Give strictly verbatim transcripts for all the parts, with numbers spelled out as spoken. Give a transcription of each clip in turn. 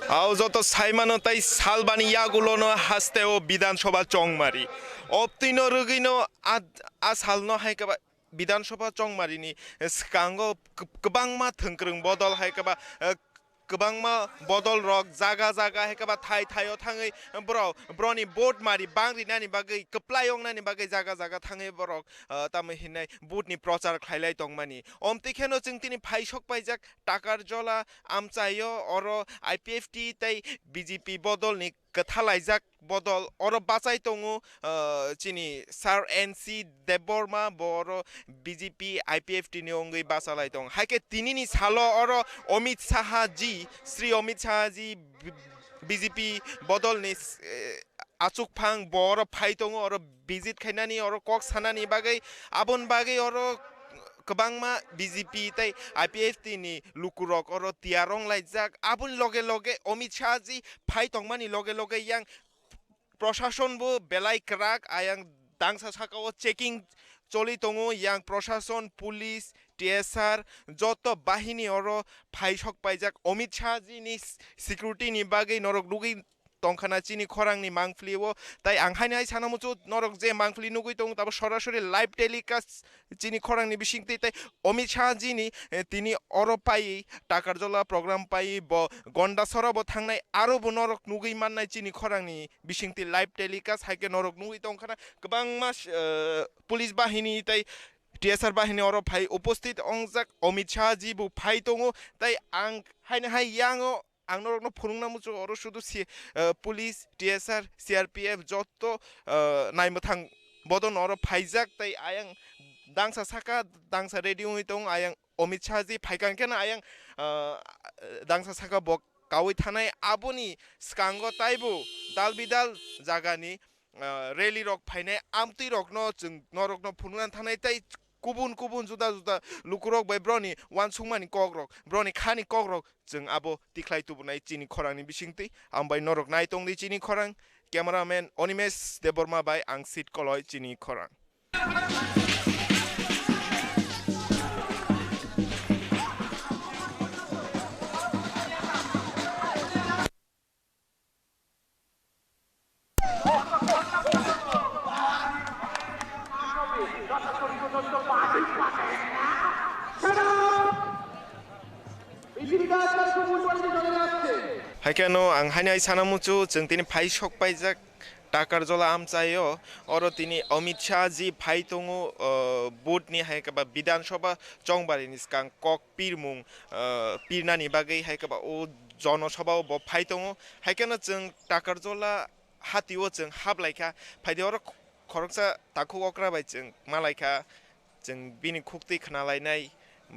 Ao joto saimano tai salbani yagulono hasteo Bidhan Sabha chongmari. Obtwino rwgwino a, a salno hai khe ba Bidhan Sabha chongmarini swkango kwb-, kwbangma thwngkwrwng bodol hai khe ba, eh, kwbangma bodol rok jaga jaga hai khe ba thai thaio thangwi borok, borokni vote mari bang rinani bagwi, kwplai wngnani bagwi jaga jaga thangwi borok, eh, tamo hinai vote ni prochar khlailai tongmani. Omtwi kheno chwng tini phaisok paijak Takarjola amchaio, oro I P F T tei B J P bodolni kwthalaijak bodol oro bachai tongo, ah, chini Sir N C Debbarma, bo oro B J P I P F T ni wngwi bachalai tongo. Hai khe tinini salo oro Amit Shah ji, Shri Amit Shah ji B-, B J P bodolni, eh, achukphang bo oro phai tongo, oro visit khainani, oro kok sanani bagwi, aboni bagwi oro kwbangma B J P tei I P F T ni lukurok oro tiyar wng laijak. Aboni loge loge Amit Shah ji phai tongmani loge loge yang proshason bo belai kwrak, ayang dangsa saka o checking choli tongo, yang proshason, police, T S R joto bahini oro phai sok paijak. Amit Shah ji ni s-, security ni bagwi norok nugwi tongkhana chini khorangni mangpili o. Tai ang haino hai sana muchung norok je mangpili nugwi tongo, tabo sorasori live telecast chini khorangni bisingtwi. Tai Amit Shah ji ni, eh, tini oro pai Takarjola program pai bo Gondasora bo thangnai, aro bo norok nugwi mannai chini khorangni bisingtwi live telecast. Hai khe norok nugwi tongkhana kwbangma, eh, police bahini tai T S R bahini oro phai uposthit ongjak. Amit Shah ji bo phai tongo. Tai ang haino hai yango ang norokno phunukna muchung oro sudu si, eh, police, T S R, C R P F joto, eh, naimwthang bodon oro phaijak. Tai ayang dangsa saka, dangsa ready wngwi tongo. Ayang Amit Shah ji phaikang kheno ayang, eh, dangsa saka bo kaui thanai. Aboni swkango taibo dal bidal jagani, ah, rally rok phainai, amtwi rokno chwng norokno phunukna thangnai tei kubun kubun juda juda lukurok bai broni uansukmani kokrok, broni khani kokrok chwng abo tikhlai tubunai chini khorangni bisingtwi. Ang bai norok nai tongdi chini khorang, cameraman Animesh Debbarma bai ang Sit Koloi chini khorang. Hai khe no ang haino hai sana muchung, chwng tini phai sok paijak Takarjola amchaio, oro tini Amit Shah ji phai tongo, o, vote ni hai khe ba Bidhan Sabha chongbarini swkang kok pirmung, o, pirnani bagwi hai khe ba o Jono Sabha o bo phai tongo. Hai khe no chwng Takarjola hatio chwng hap lai kha, phaidi oro khoroksa takhuk okra bai chwng ma lai kha. Chwng bini khuktwi khna lainai,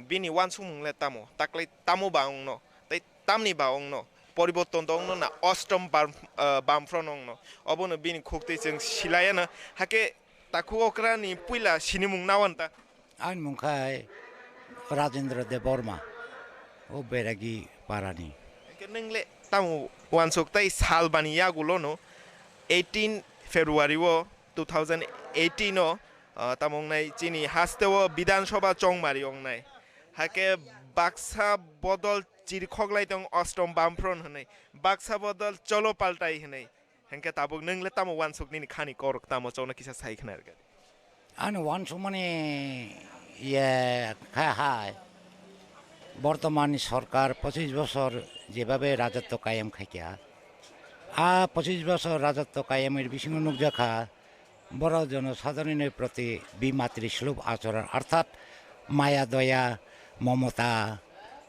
bini uansukmung le tamo, taklai tamo ba wngno, tei tamni ba wngno, Poriborton do wngno na Ostom Bam-, ah, Bamfront wngno, obono bini khuktwi chwng silaiya no. Hakhe takhuk okrani puila sinimung nawan ta? Ani mung khai Rajendra Debbarma, o Beragi parani. Hakhe nwng le tamo uansuk tai sal bani yagulo no eighteen February o two thousand eighteen o, ah, tamo wngnai chini haste o Bidhan Sabha chongmari wngnai. Hakhe baksa bodol chirikhok lai tong Ostom Bamfront hwnwi, baksa bodol Cholo Paltai hwnwi. Hinkhe tabuk nwng le tamo uansuk nini khani korok tamo chokno kisa sai khna rwgadi. Ani uansukmani ye kha hai. Bortoman sorkar pochis bosor jebabe rajotwo kayam khaikha, a pochis bosor rajotwo kayamni bisingo nukjakha, borok jonosadharonni proti bimatri sulub achoron, arthat maya doya, momota,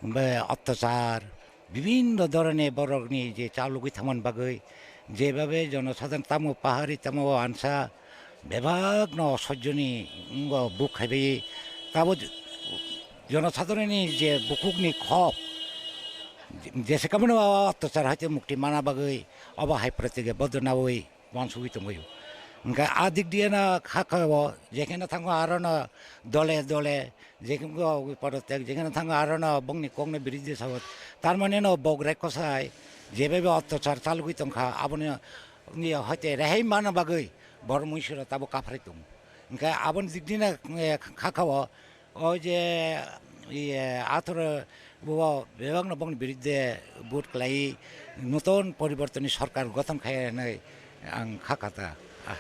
be ottachar, bibhinno dhoroner borokni je chalugwi thangmani bagwi Jebabe jonosadharon tamo pahari, tamo ansa, bebak no sojjoni ngo buk khaibai, tabo jonosadharonni je bukhukni khok, jese kamano attachar haite mukti mana bagwi, obo hai pratige bodol nawi wansugwi tongwi. Hingke a dik diya na kha kha o, jekheno thango aro no dole dole, jekheno podotek, jekheno thango aro no bongni kokno biridde sabo. Tar mane no bok rek kosai, jebe be attachar chalugwi tongkha, aboni, ni hoite rehai mana bagwi bor muisura tabo kaphrai tongo. Hingke aboni dik diya na, eh, kha kha o, O je, iye, athoro bo bebakno bongni biruddhe vote khlai, notun poribortonni sorkar gothon khai hinwi ang kha kha ta. Ah.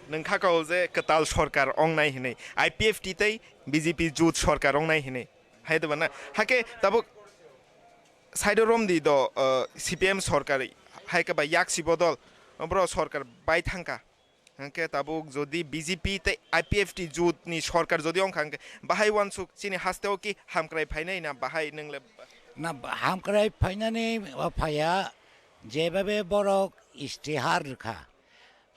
Nwng kha kha o je kwtal sorkar wngnai hinwi, I P F T tei B J P jut sorkar wngnai hinwi. Hai doba na? Hakhe tabuk side o romdi do, uh, C P M sorkar, hai khe ba yaksi bodol, bro sorkar bai thangkha. Hwnkhe tabuk jodi B J P tei I P F T jut ni sorkar jodi wngkha hwnkhe bahai wansuk chini hasteo ki hamkrai phainai na bahai nwngle? Na, hamkrai phainani phaiya, jebabe borok istihar rwkha.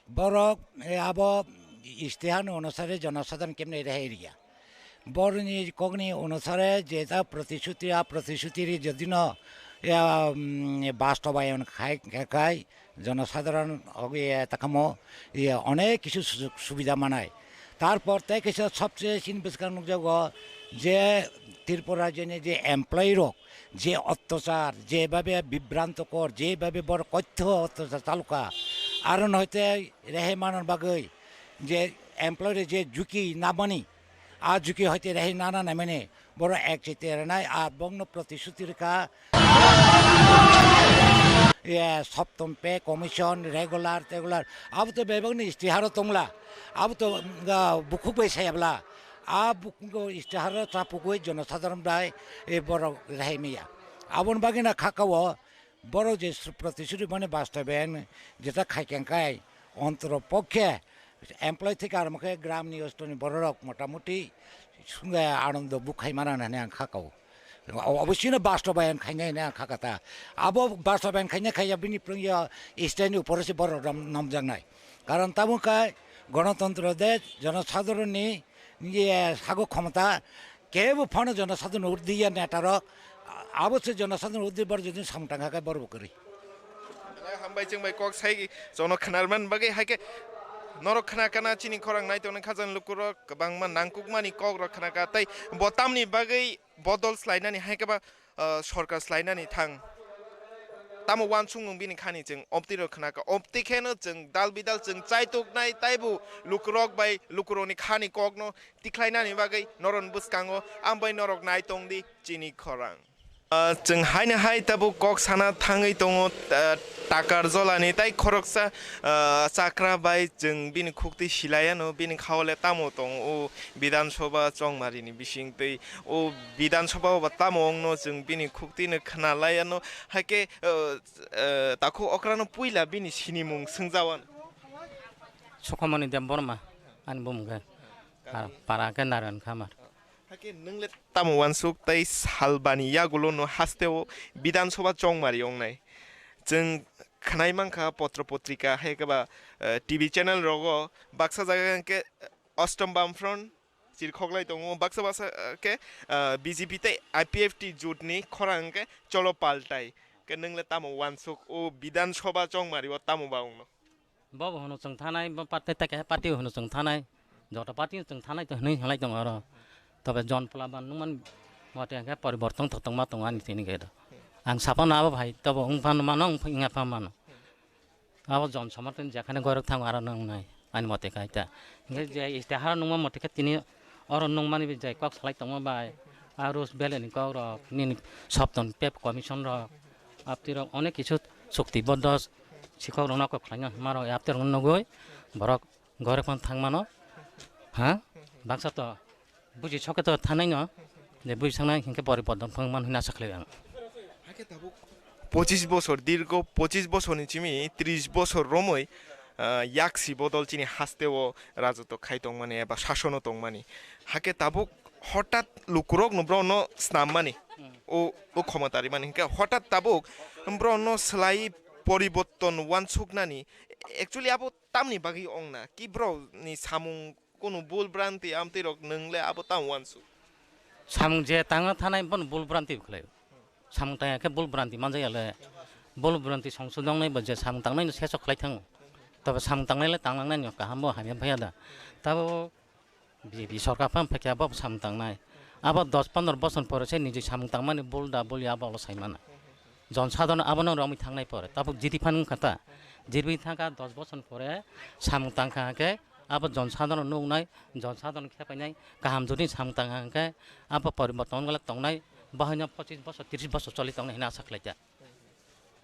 Borok, eh, abo istihar ni onusare jonosadharon kemnai rehai riya. Boroni kokni onusare jeta protishuti, a protishuti ri jodino, ya, mm, bastobayon khai, khai, jonosadharon ogi, eh, takamo, ye, onek kisu sujug subida manai. Tarpor tei kisa sobse chini bwskang nukjago je Tripura rajyoni je employee rok je ottachar, jebabe bibrantokor, jebabe borok koitho ottachar chalukha, aro noite rehai manani bagwi je employee rok je juki namani, a juki hoite rehai nana naimani, borok ek chete rwnai, a bongno protishuti rwkha. Ye, Saptam Pay Commission, regular, tegular, abo to bebakni istiharo tongla, abo to, mm, ga, bukhuk bai sayabla, a bukhuk istiharo chapugwi jonosadharon bai, e, borok rehai maya. Aboni bagwino kha kha o, borok je su-, protishuti mane bastobayon jeta khai khe kai, ontoro pokhe employee thik ar mokhe gram ni ostoni bororok motamuti sunga anondo bukhai mana hinwi ang kha kha o. Obosino bastobayon khainai hinwi ang kha kha ta. Abo bastobayon khainai khaiya bini phrwngya stage ni upore se borok rom-, nomjaknai. Karon tamo khe gonotontro de jonosadharonni ye sago khomota kebo phano jonosadharonni urdiya netarok, abo se jonosadharonni urdi bor jodi samung tangkha khe borok bo kwrwi. Belai hambai chwng bai kok sai jono khwnarman bagwi, hai khe norok khna kana chini khorang nai tongnai khajani lukurok kwbangma nangkukmani kokrok khna kha, tei bo tamni bagwi bodol swlainani hai khe ba, ah, sorkar swlainani thang. Tamo uansukmung bini khani chwng opti rok khna kha, opti kheno chwng dal bidal chwng chaituknai, taibo lukurok bai lukurokni khani kokno tikhlainani bagwi norokni bwskango ang bai norok nai tongdi chini khorang. Ah, chwng haino hai tabuk kok sana thangwi tongo, ah, Takar Jolani tei khoroksa, ah, chakra bai chwng bini khuktwi silaiano, bini khao le tamo tongo o Bidhan Sabha chongmarini bisingtwi, o Bidhan Sabha o ba tamo wngno chwng bini khuktwino khna laiano, hai khe, ah, ah, takhuk okrano puila bini sinimung swngjawano. Sukhomoni Debbarma ani bumung khe, ah, para khe Narayan Khamar. Hakhe nwng le tamo uansuk tei salbani yagulo no hasteo Bidhan Sabha chongmari wngnai. Chwng khwnai mankha potro potrika hai khe ba, eh, T V channel rogo baksa jaga hwnkhe Ashtam Bamfront chirkhoklai tongo, baksa baksa, eh, khe, eh, B J P tei I P F T jut ni khorang hwnkhe cholo paltai. Khe nwng le tamo uansuk o Bidhan Sabha chongmari o tamo ba wngno? Bo bo hwnwi chwng thanai, bo party tei kaisa party hwnwi chwng thanai, joto party chwng thanai to hwnwi hinlai tongo oro. Tobe jon pula ban nukmani mote hwnkhe poriborton to tongma tongo ani tini khe do. Ang saphano abo bhai tobo wng phano mano, wng pha-, wngya pha mano. Abo jon somorthon jekhane goirok thango aro nwngnai ani mote khai ta. Hwnkhe je istiharo nukma mote khe tini oro nukmani bai jai kok salai tongma bai, a Roose Valley ni kok rok, nini Saptam Pay Commission rok, aptwi rok onek kisu chukti boddo sikhok rokno kok khlaina hwnma rok aptwi rokno nugwi borok goirok phano thang mano. Ha? Baksa to buji soke to thanai no. Je buji sangnai hinkhe borok boddo phang man hwnwi asa khlai ang. Hakhe tabuk pochis bosor, dirgo pochis bosorni simi tris bosor romwi, ah, yaksi bodol chini hasteo rajotw khai tongmani eba sasono tongmani. Hakhe tabuk hotat lukurokno borokno snammani, o, o khomota rimani. Hinkhe hotat tabuk borokno swlaiwi poriborton wansuknani, actually abo tamni bagwi ongna? Ki borokni samung kunu bul branti amtwi rok nwng le abo tam wansuk? Samung je tangna thanai bono bul branti khlai. Samung tangya khe bul branti manjak ya le. Bul branti songsodongnai bo je samung tangnai no sesok khlai thango. Tobe samung tangnai le tanglangnai no kaham bo hamya phaya da. Tabo B J P sorkar phan phai khe abo samung tangnai. Abo dos pondro bosor pore se niji samung tangmani bul da bul ya abo lo sai mana. Jon sadharon abono romwi thangnai pore. Tabuk G D phan wngkha ta. G D thangkha dos bosor pore samung tangkha hwnkhe abo jon sadharon nuknai, jon sadharon khepainai, kaham jotoni samung tangkha hwnkhe abo poriborton wngwlak tongnai, bahaino pochis bosor, tris bosor choli tongnai hwnwi asa khlaikha.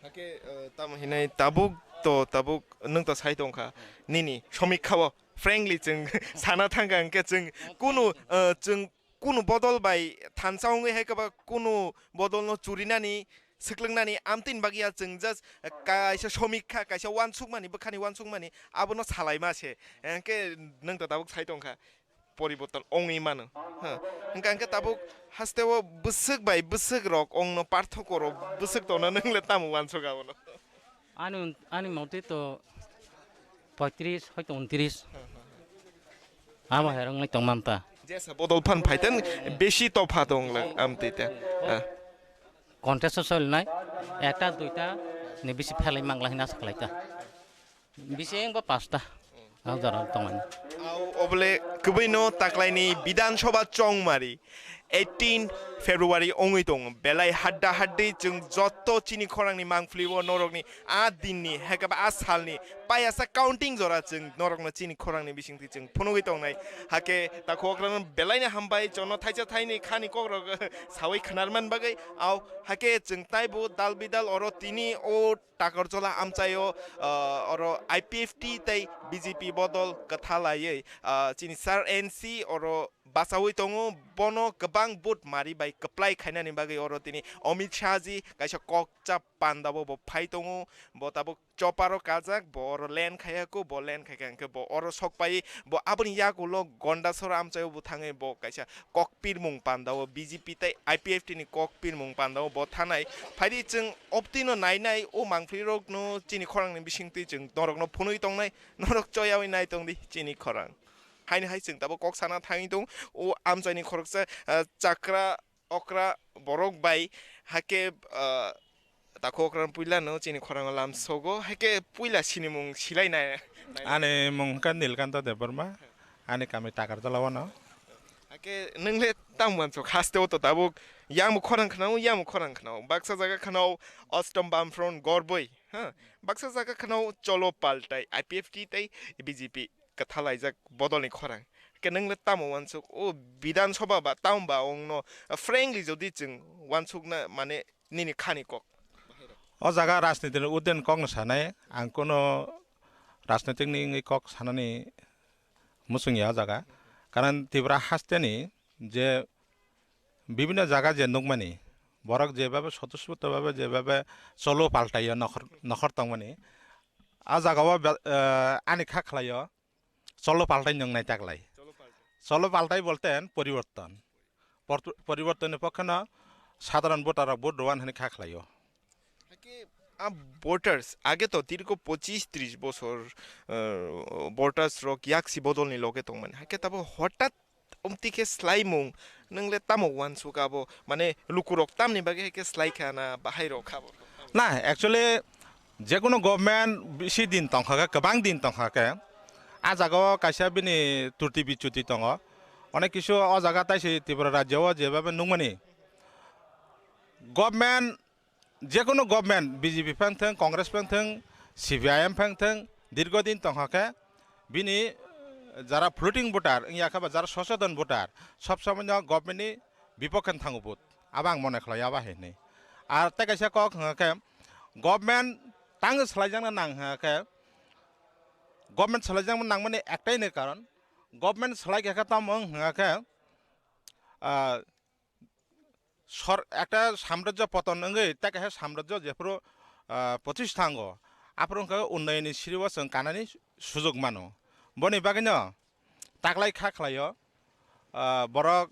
Hake, eh, tamo hinai tabuk to, tabuk nwng to sai tongkha. Nini somikha o frankly chwng sana thangkha hwnkhe chwng kunu, eh, chwng kunu bodol bai thansa wngwi hai khe ba kunu bodolno churinani, swklwngnani amtwini bagwi ya chwng just kaisa somikha, kaisa wansukmani, bwkhani wansukmani abono salaima se. Hwnkhe nwng to tabuk sai tongkha, poriborton wngwi mano. Ha, hwnkha hwnkhe tabuk hasteo bwswk bai bwswk rok wngno parthoko rok bwswk tongna nwng le tamo wansuk abono? Ani, ani mote to poitris, hoito untris. Amo hai rok wngwi tongmanta. Jesa bodol phan phaitan besi topha tong lang amtwi ta. Ah. Contest o solinai, ekta duita ni bisi phelai mangla hina saklaita. Bisi engba pasta. Ang jora tongmani. Au obole kwbwino taklaini Bidhan Sabha chongmari eighteen February wngwi tongo. Belai hadda haddi chwng joto chini khorangni mangpili o norokni a dinni, hekaba a salni payasa counting jora chwng norokno chini khorangni bisingtwi chwng phunugwi tongnai. Hake takhuk okrano belaino hambai, chono thaisa thaini khani kokrok sawi khnarman bagwi. Au hake chwng taibo dal bidal oro tini o Takarjala amchaio, ah, oro I P F T tei B J P bodol kwtha laiwi, ah, chini Sir N C oro bachaui tongo, bono kwbang vote mari bai kwplai khainani bagwi oro tini Amit Shah ji kaisa kokcha pandao bo phai tongo, bo tabuk choparo kajak, bo oro land khaiya kho, bo land khaikha hwnkhe bo oro sokpai, bo aboni yagulo Gondasora amchaio bo thangwi bo kaisa kokpirmung pandao, B J P tei I P F T ni kokpirmung pandao bo thanai. Phaidi chwng optino nainai o mangpilirokno chini khorangni bisingtwi chwng norokno phunui tongnai, norok choyaui nai tongdi chini khorang. Haini hai chwng tabuk kok sana thangwi tong o amchaini khoroksa, ah, chakra okra borok bai hake, ah, takhuk okra puila no chini khorango lamsogo, hake puila sinimung silai nai. Ani mung kha Nilkanta Debbarma, ani kami Takarjala wano. Hake nwng le tamo wansuk haste o to tabuk yang bo khorang khnao, yang bo khorang khnao, baksa jaga khnao Ostom Bamfront gorboi, ha, baksa jaga khnao cholo paltai I P F T tei B J P kwthalaijak bodolni khorang. Hake nwng le tamo wansuk o Bidhan Sabha ba tamo ba ongno frankly jodi chwng wansukna mane nini khani kok. O jaga rajniti ni uden kok no sanai, ang kuno rajnitik ni wngwi kok sanani muchung ya o jaga. Karon Tripura haste ni je bibhinno jaga je nukmani, borok jebabe sotosputo babe jebabe cholo paltaiyo nokhor, nokhor tongmani, a jagao be-, eh, ani kha khlaio cholo paltai nung nai taklai. Cholo paltai. Cholo paltai bolte poriborton. Portu-, poribortonni pokkheno sadharon voter rok vote rwan hwnwi kha khlaio. Hake a voters age to dirgo pochis tris bosor, eh, voters rok yaksi bodolni loge tongmani. Hake tabo hotat omtwi khe slaimung, nwng le tamo wansuk abo, mane lukurok tamni bagwi hai khe slai kha na bahai rok kha bo? Na, actually, jekunu government bisi din tongkha khe, kwbang din tongkha khe, a jaga o kaisa bini turti bichuti tongo. Onek kisu o jaga taisi Tripura rajya o jebabe nukmani, government, jekunu government, B J P phang thung, Congress phang thung, C P I M phang thung, dirgo din tongkha khe, bini jara floating voter wngya khe ba jara sochedon voter, sob somoi no government ni bipokhe thango vote. Abo ang mone khlai abo hai hinwi. Ar tei kaisa kok hwnga khe, government tang swlaijakna nang hwnga khe, government swlaijakna nangmani ektai ni karon, government swlai kha khe tamo wng hwnga khe, ah, sor-, ekta samrajyo poton wngwi tei kaisa samrajyo jephuru, ah, pochis thango, aphuru wngkha unnayonni siriwo chwng kanani sujug mano. Boni bagwino taklai kha khlaio, ah, borok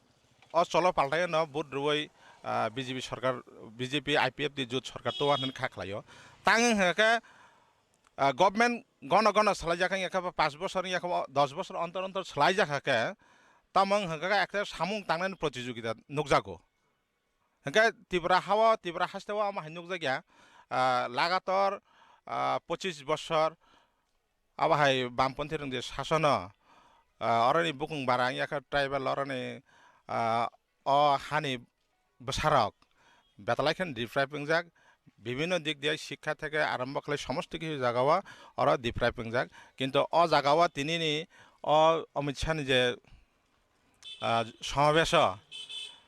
o cholo paltaino vote rwui, ah, B J P sorkar, B J P I P F T jut sorkar towa hwnwi kha khlaio. Tang wngkha khe, ah, government gono gono swlaijak wngya khe, ba panch bosor wngya khe, dos bosor ontor ontor swlaijak khe, tamo wngkha khe ekta samung tangnani protijogita nukjago. Hwnkhe Tripura hao, Tripura hasteo omo hai nukjakya, ah, lagator, ah, pochis bosor abo hai bamponthi rwngdi sasono, ah, oroni bukung bara wngya khe tribal oroni, ah, o hani bwsarok betalai khe deprive wngjak, bibhinno dik diya, shikha theke arombo khlai somosto kisu jagao oro deprive wngjak. Kintu o jagao tinini o Amit Shah ni je, ah, somabeso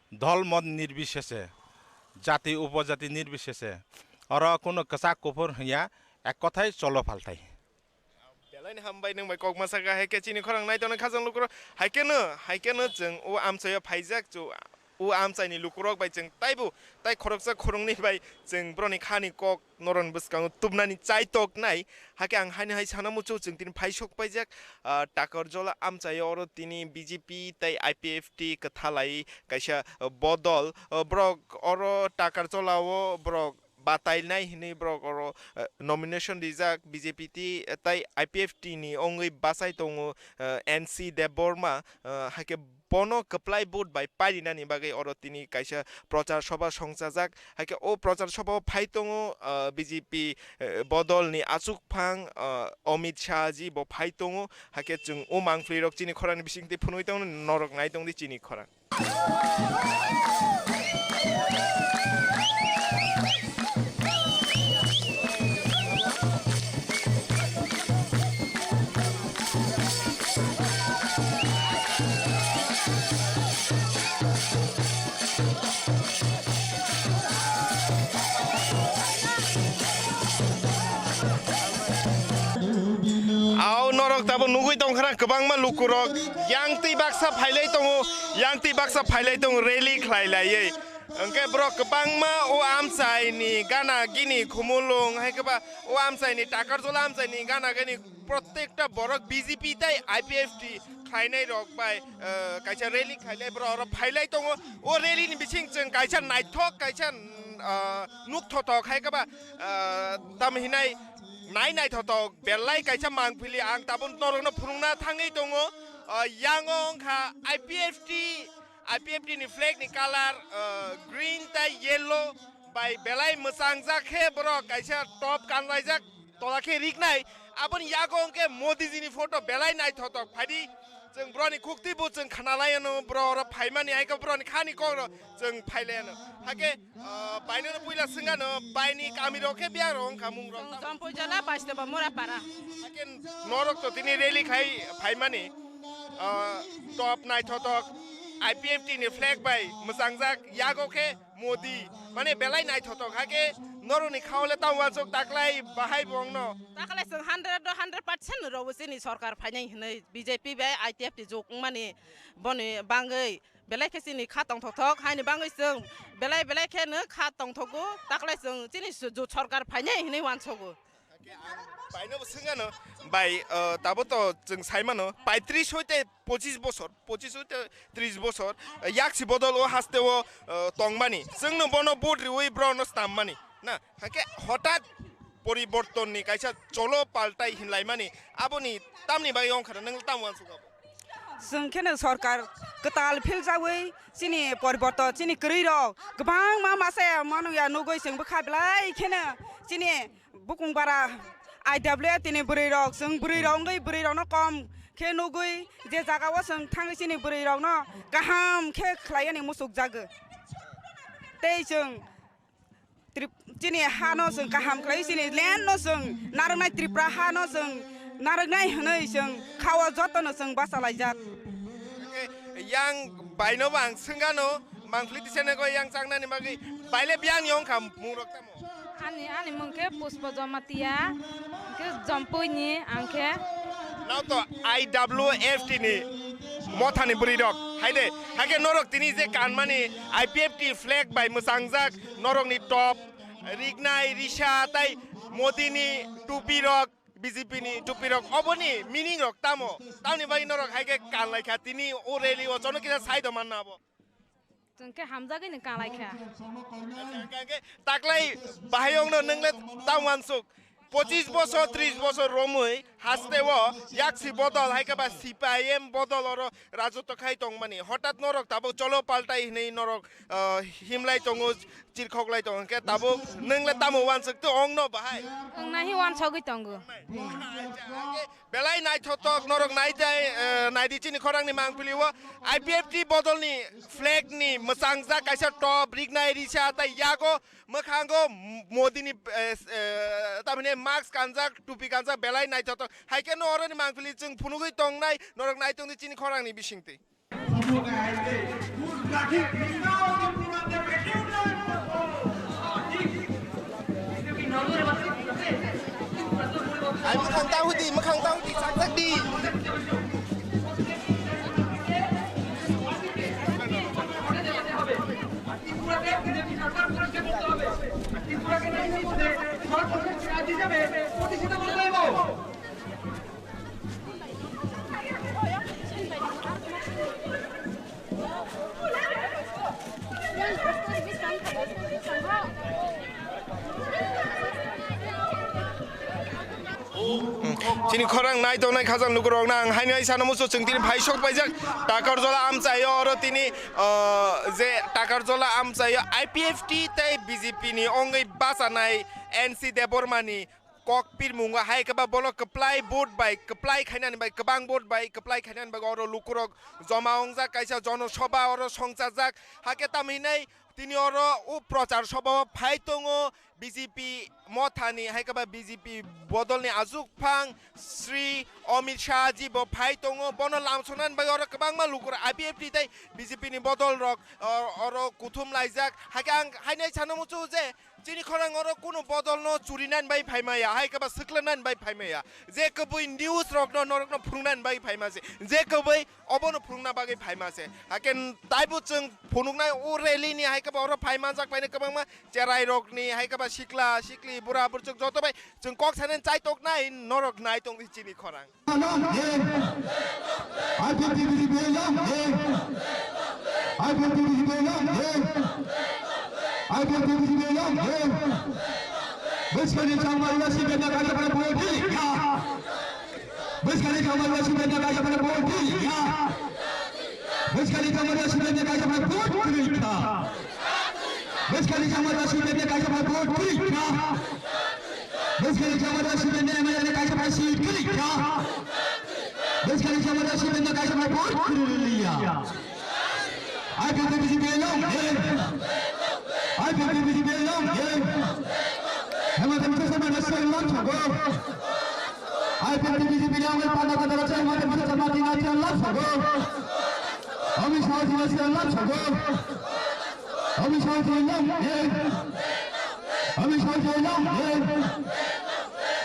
dol mot nirbisheshe, jati upojati nirbisheshe oro kunu kwchak kuphur hwnya, ek kothai cholo phaltai. Belai ni hambai nwng bai kok ma saka, hai khe chini khorang nai tongnai khajang lukurok, hai khe no, hai khe no chwng o amchaio phaijak, chu o amchai ni lukurok bai chwng taibo tai khoroksa khoroknwi bai chwng borok ni kha ni kok norok ni bwskango tubnani chai tok nai. Hakhe ang haino hai sana muchung chwng tini phai sok paijak, ah, Takarjola amchaio oro tini B J P tai I P F T kwthalai kaisa, ah, bodol, ah, borok oro Takarjola o borok batai nai hinwi borok oro, eh, nomination rijak B J P T, eh, tai I P F T ni wngwi bachai tongo, eh, N C Debbarma, eh, hakhe bono kwplai vote bai pairinani bagwi oro tini kaisa prochar sobha songchajak. Hakhe o prochar sobha o phai tongo, eh, B J P, eh, bodol ni achukphang, eh, Amit Shah ji bo phai tongo. Hakhe chwng o mangpli rok chini khorang ni bising twi phunui tongo, norok nai tong di chini khorang. Au norok tabo nugui tongkhana kwbangma lukurok yang twi baksa phailai tongo, yang twi baksa phailai tongo, rally khlai laiwi. Hwnkhe borok kwbangma o amchaini gana gini khumulwng, hai khe ba o amchaini Takarjola amchaini gana gini prottekta borok B J P tai I P F T khlainai rok bai, eh, kaisa rally khailai borok oro phailai tongo. O rally ni bising chwng kaisa naithok, kaisa, ah, nukthotok hai khe ba, ah, tam hinai nai naithotok belai kaisa mangpili ang tabuk norokno phunukna thangwi tongo. Ah, yango wngkha I P F T, I P F T ni flag ni colour, ah, green tai yellow bai belai mwchangjak khe borok kaisa top kanlaijak. Tola khe riknai, aboni yago hwnkhe Modi jini photo belai naithotok. Phaidi, chwng borokni khuktwi bo chwng khnalaiano, borok oro phaimani, hai khe borokni khani kokno chwng phailaiyano. Hakhe, ah, baino no puila swngano, baini kamirok khe biyangrok wngkha mungrok. Chwng Jampuijala, Baisteba, Murapara. Hakhe norok to tini rally khai phaimani, ah, top naithotok, I P F T ni flag bai mwchangjak, yago khe Modi, mane belai naithotok, hakhe norokni khao le tamo uansuk taklai bahai bo wngno. Taklai chwng hundred o hundred percent rwo chini sorkar phainai hinwi B J P bai I P F T juk wngmani boni bangwi belai khe chini kha tongthokthok, haini bangwi chwng belai belai khe no kha tongthogo, taklai chwng chini su-, ju sorkar phainai hinwi uansogo. Hakhe ang baino bo swngano, bai, uh, tabo to chwng saimano, paitris hoite pochis bosor, pochis hoite tris bosor, uh, yaksi bodol o haste o, uh, tongmani. Chwngno bono vote riwi borokno stammani. Na, hakhe hotat poribortonni kaisa cholo paltai hinlaimani. Aboni tamni bagwi wngkha nwng tamo uansukha bo? Chwng kheno sorkar kwtal philjawi chini poriborton, chini kwrwirok kwbangma masa manwi ya nugwi chwng bwkha belai kheno chini bukung bara I W F T ni bwrwi rok, chwng bwrwi rok wngwi bwrwi rokno kom khe nugwi je jaga o chwng thangwi chini bwrwi rokno kaham khe khlai yani muchuk jago. Tei chwng Trip-, chini ha no chwng kaham khlai, chini land no chwng narwknai, Tripura ha no chwng narwknai hwnwi chwng khao joto no chwng bachalaijak. Yang baino bo ang swngano, mangpili tisane ko yang changnani bagwi baile biyang yong kha mungrok tamo? Ani, ani mung khe Pushpa Jamatia, khe Jampui ni ang khe. Nao to I W F T ni mothani bwrwi rok, hai de, hai khe norok tini je kanmani I P F T flag bai mwchangjak norok ni top, riknai, risa tai Modi ni tupi rok, B J P ni tupi rok, oboni meaning rok tamo? Tamni bagwi norok hai khe kanlai kha tini o rally o, jono kisa sai do manna abo. Chwng khe hamjagwi nw kalaikha. Hwnkhe taklai bahai ongno nwng le tamo uansuk. Pochis bosor, tris bosor romwi haste o yaksi bodol hai khe ba C P I M bodol oro rajotw khai tongmani. Hotat norok tabuk cholo paltai hinwi norok, ah, himlai tongo, chirkhoklai tongo. Hwnkhe tabuk nwng le tamo uansuk tw ongno bahai? Wng nahi uansugwi tongo. Belai naithothok norok naitai, eh, naidi chini khorangni mangpili o I P F T bodolni flag ni mwchangjak kaisa top, rignai risa, tai yago mwkhango Modini, eh, eh, tamhine mask kanjak, tupi kanjak, belai naithothok. Hai khe no oroni mangpili chwng phunugwi tongnai, norok naitongdi chini khorangni bisingtwi. Ai, mwkhang ta hudi, mwkhang ta hudi, chakchak di. Chini khorang nai tongnai khajang lukurokno ang haino hai sana muchung, chwng tini phai sok paijak Takarjola amchaio, oro tini, ah, je Takarjola amchaio I P F T tei B J P ni ongwi bachanai N C Debbarma ni kok pirmungo hai khe ba bono kwplai vote bai, kwplai khainani bai, kwbang vote bai kwplai khainani bai oro lukurok joma wngjak, kaisa jono soba oro songchajak. Hakhe tamo hinai tini oro o prochar soba o phai tongo B J P mothani, hai khe ba B J P bodolni achukphang Shri Amit Shah ji bo phai tongo. Bono lamsonani bai oro kwbangma lukurok I P F T tei B J P ni bodolrok o-, oro kuthum laijak. Hakhe ang haino sana muchung je chini khorang oro kunu bodolno churinani bai phaimaya, hai khe ba swklanani bai phaimaya. Je kwbwi news rokno norokno phunuknani bai phaima se. Je kwbwi obono phunukna bagwi phaima se. Hakhe taibo chwng phunuknai o rally ni hai khe ba oro phai manjak phainai kwbangma cherai rokni, hai khe ba sikla, sikli, bura, burchuk joto bai chwng kok sanani chai toknai norok nai tongdi chini khorang. Long live! I P F T B J P long live! I P F T B J P long live! I P F T B J P long live! Bwskangni changma rwna sibirna kaisa phano vote rikha. Bwskangni changma rwna sibirna kaisa phano vote rikha. Bwskangni changma rwna sibirna kaisa phano vote rikha. Bwskangni changma rwna sibirna kaisa phano vote rikha. Bwskangni changma rwna sibirna M L A ni kaisa phano seat kwrwi kha. Bwskangni changma rwna sibirna kaisa phano vote kwrwi liya. I P F T B J P long live. I P F T B J P long live. Hemant Biswa Sarma National long sogo. I P F T B J P long live. Panda Panda National Hemant Biswa Sarma National long sogo. Amit Shah National long sogo. Amit Shah ji long live! Amit Shah ji long live!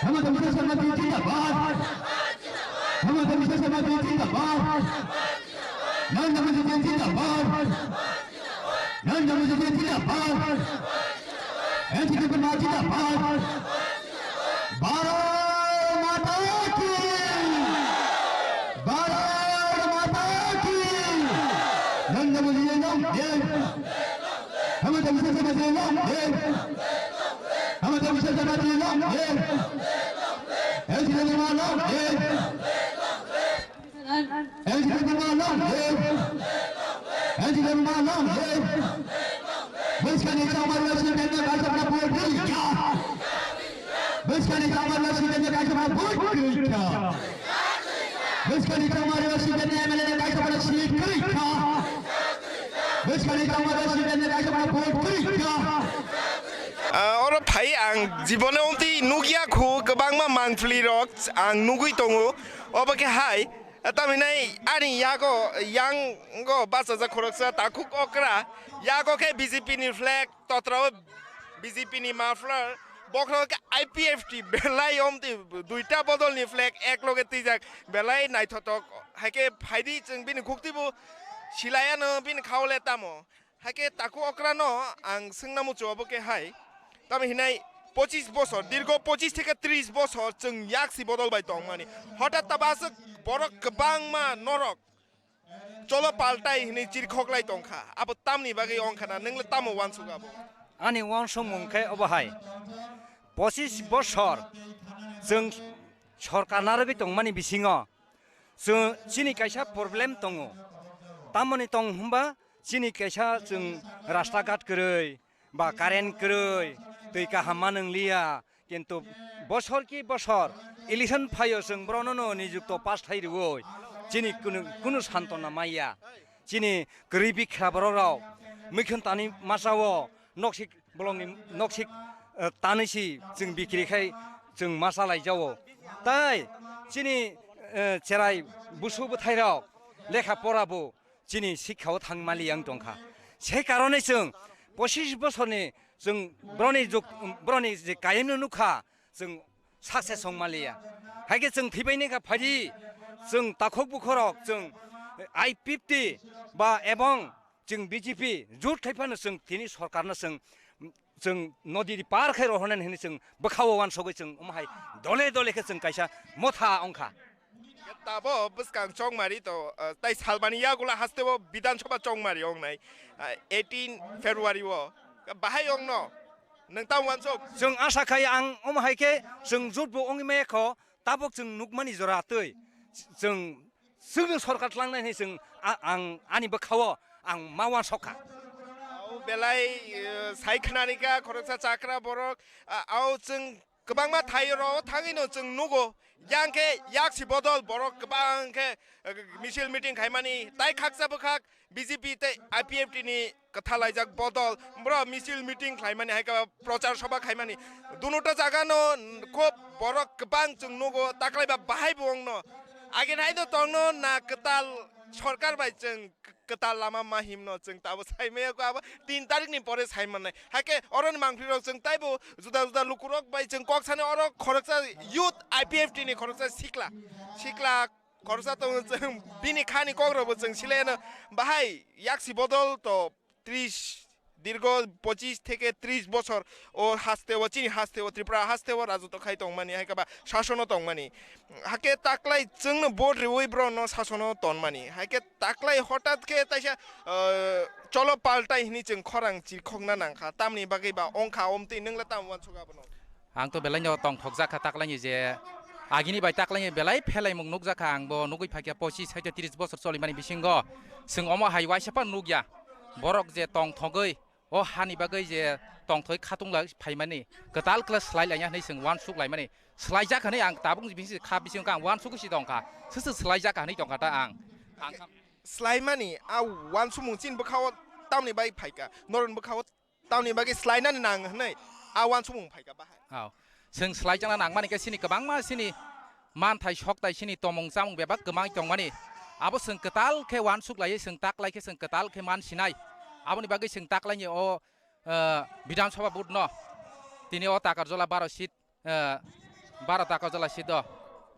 Hemant Biswa Sarma ji jindabad! Hemant Biswa Sarma ji jindabad! Narendra Modi ji jindabad! Narendra Modi ji jindabad! N C P Party jindabad! Bharat Mata ki! Bharat Mata ki! Narendra Modi ji long live! Hemant Biswa Sarma ji long live! Hemant Biswa Sarma ji long live! N C P Party long live! N C P Party long live! N C P Party long live! Bwskangni changma rwna sibirna kaisa phano vote rikha. Bwskangni changma rwna sibirna kaisa phano vote rikha. Bwskangni changma rwna sibirna M L A ni kaisa phano seat kwrwi kha. Bwskangni changma rwna sibirna kaisa phano vote kwrwi kha. Ah, oro phai ang jibone omtwi nukya khu kwbangma mangpili rok ang nugwi tongo. Obo khe hai, tamhinai ani yago, yango bachajak khoroksa takhuk okra, yago khe B J P ni flag, totra o B J P ni muffler, bokhorok khe I P F T, belai omtwi duita bodol ni flag ek loge twijak, belai naithothok. Hai khe phaidi chwng bini khukti bo silaiya no bini khao le tamo. Hai khe takhuk okra no ang swngna muchungo bo khe hai. Tamo hinai pochis bosor, dirgo pochis theke tris bosor chwng yaksi bodol bai tongmani. Hotat ta bo aswk borok kwbangma norok Cholo paltai hinwi chirkhoklai tongkha. Abo tamni bagwi wngkha na, nwng le tamo uansuk abo? Ani uansukmung khe obo hai, pochis bosor chwng sorkar narwgwi tongmani bisingo chwng, chini kaisa problem tongo. Tamoni tong hwnba chini kaisa chwng rasta ghat kwrwi ba current kwrwi, twi kaham ma nwngliya, kintu bosor ki bosor election phaio chwng borokno no nijukto pass thai rwui chini kunu, kunu santona maya. Chini kwrwi bikha borok rok mikhin tani masa o noksik bolongni noksik, eh, tanwi si chwng bikiri khai chwng masa lai jao. Tai chini, eh, cherai busu bwthai rok lekha pora bo chini sikha o thang mali yang tongkha. Se karone chwng pochis bosorni chwng broni juk, broni je kayemno nukha, chwng success wng maliya. Haikhe chwng thwibaini kha phaidi, chwng takhuk bukhorok, chwng I P F T ba ebong chwng B J P jut khai phano chwng tini sorkarno chwng, chwng nodi par khai rohornani hwnwi chwng bwkhao uansugwi chwng omo hai dole dole khe chwng kaisa motha wngkha. Tabo bwskang chongmari to, eh, tai salbani yagulo hasteo Bidhan Sabha chongmari wngnai, eh, eighteen February o. Bahai wngno nwng tamo uansuk? Chwng asa khai ang omo hai khe chwng jut bo wngwi maya kho, tabuk chwng nukmani jora twi chwng, chwngno sorkar tlangnai hinwi chwng a-, ang ani bwkhao ang ma uansuk kha. Au belai, eh, sai khwnani kha khoroksa chakra borok, a-, au chwng kwbangma thairok thangwino chwng nugo, yang khe yaksi bodol borok kwbang khe, eh, misil meeting khaimani, tai khaksa bwkhak B J P tei I P F T ni kwthalaijak bodol, bro misil meeting khlaimani, hai khe prochar sabha khaimani, dunuta jagano khub borok kwbang chwng nugo, taklaiba bahai bo wngno. Age nai do tongno na kwtal sorkar bai chwng kwtal lama ma himno chwng tabo saimaya ko abo tin tarikh ni pore saimannai. Hakhe oroni mangphi rok chwng taibo juda juda lukurok bai chwng kok sani oro khoroksa youth I P F T ni khoroksa sikla, sikla khoroksa tongo chwng bini khani kok rokbo chwng silaiyano bahai yaksi bodol to tris dirgo pochis theke tris bosor o haste o chini haste o Tripura haste o rajotw khai tongmani hai khe ba sasono tongmani. Hakhe taklai chwngno vote riwi borokno sasono tonmani. Hakhe taklai hotat khe taisa, ah, cholo paltai hinwi chwng khorang chirkhokna nangkha. Tamni bagwi ba wngkha omtwi nwng le tamo uansuk abono? Ang to belai no tongthokjak kha taklaini je agini bai taklaini belai phelaimung nukjak kha ang bo nugwi phaikha pochis hai tris bosor cholimani bisingo chwng omo hai waisa phano nukya borok je tongthogwi o hani bagwi je tongthoi khatung lai phaimani kwtal kla swlai laina hinwi chwng uansuk laimani swlaijak hinwi ang tabuk ni bisi kha bisingo ang uansuk si tongkha swswk swlaijak hinwi tongkha ta ang ang swlaimani a uansukmung chini bwkhao tamni bai phaikha noroni bwkhao tamni bagwi swlainani nang hinwi a uansukmung phaikha bahai. Ao. Chwng swlaijakna nangmani khe chini kwbangma chini manthai sokthai chini tomung chamung bebak kwmai tongmani. Abo chwng kwtal khe uansuk laiwi chwng tak lai khe chwng kwtal khe man sinai. Aboni bagwi chwng tak laini o, eh, Bidhan Sabha vote no tini o Takarjala baro seat, eh, baro Takarjala seat o,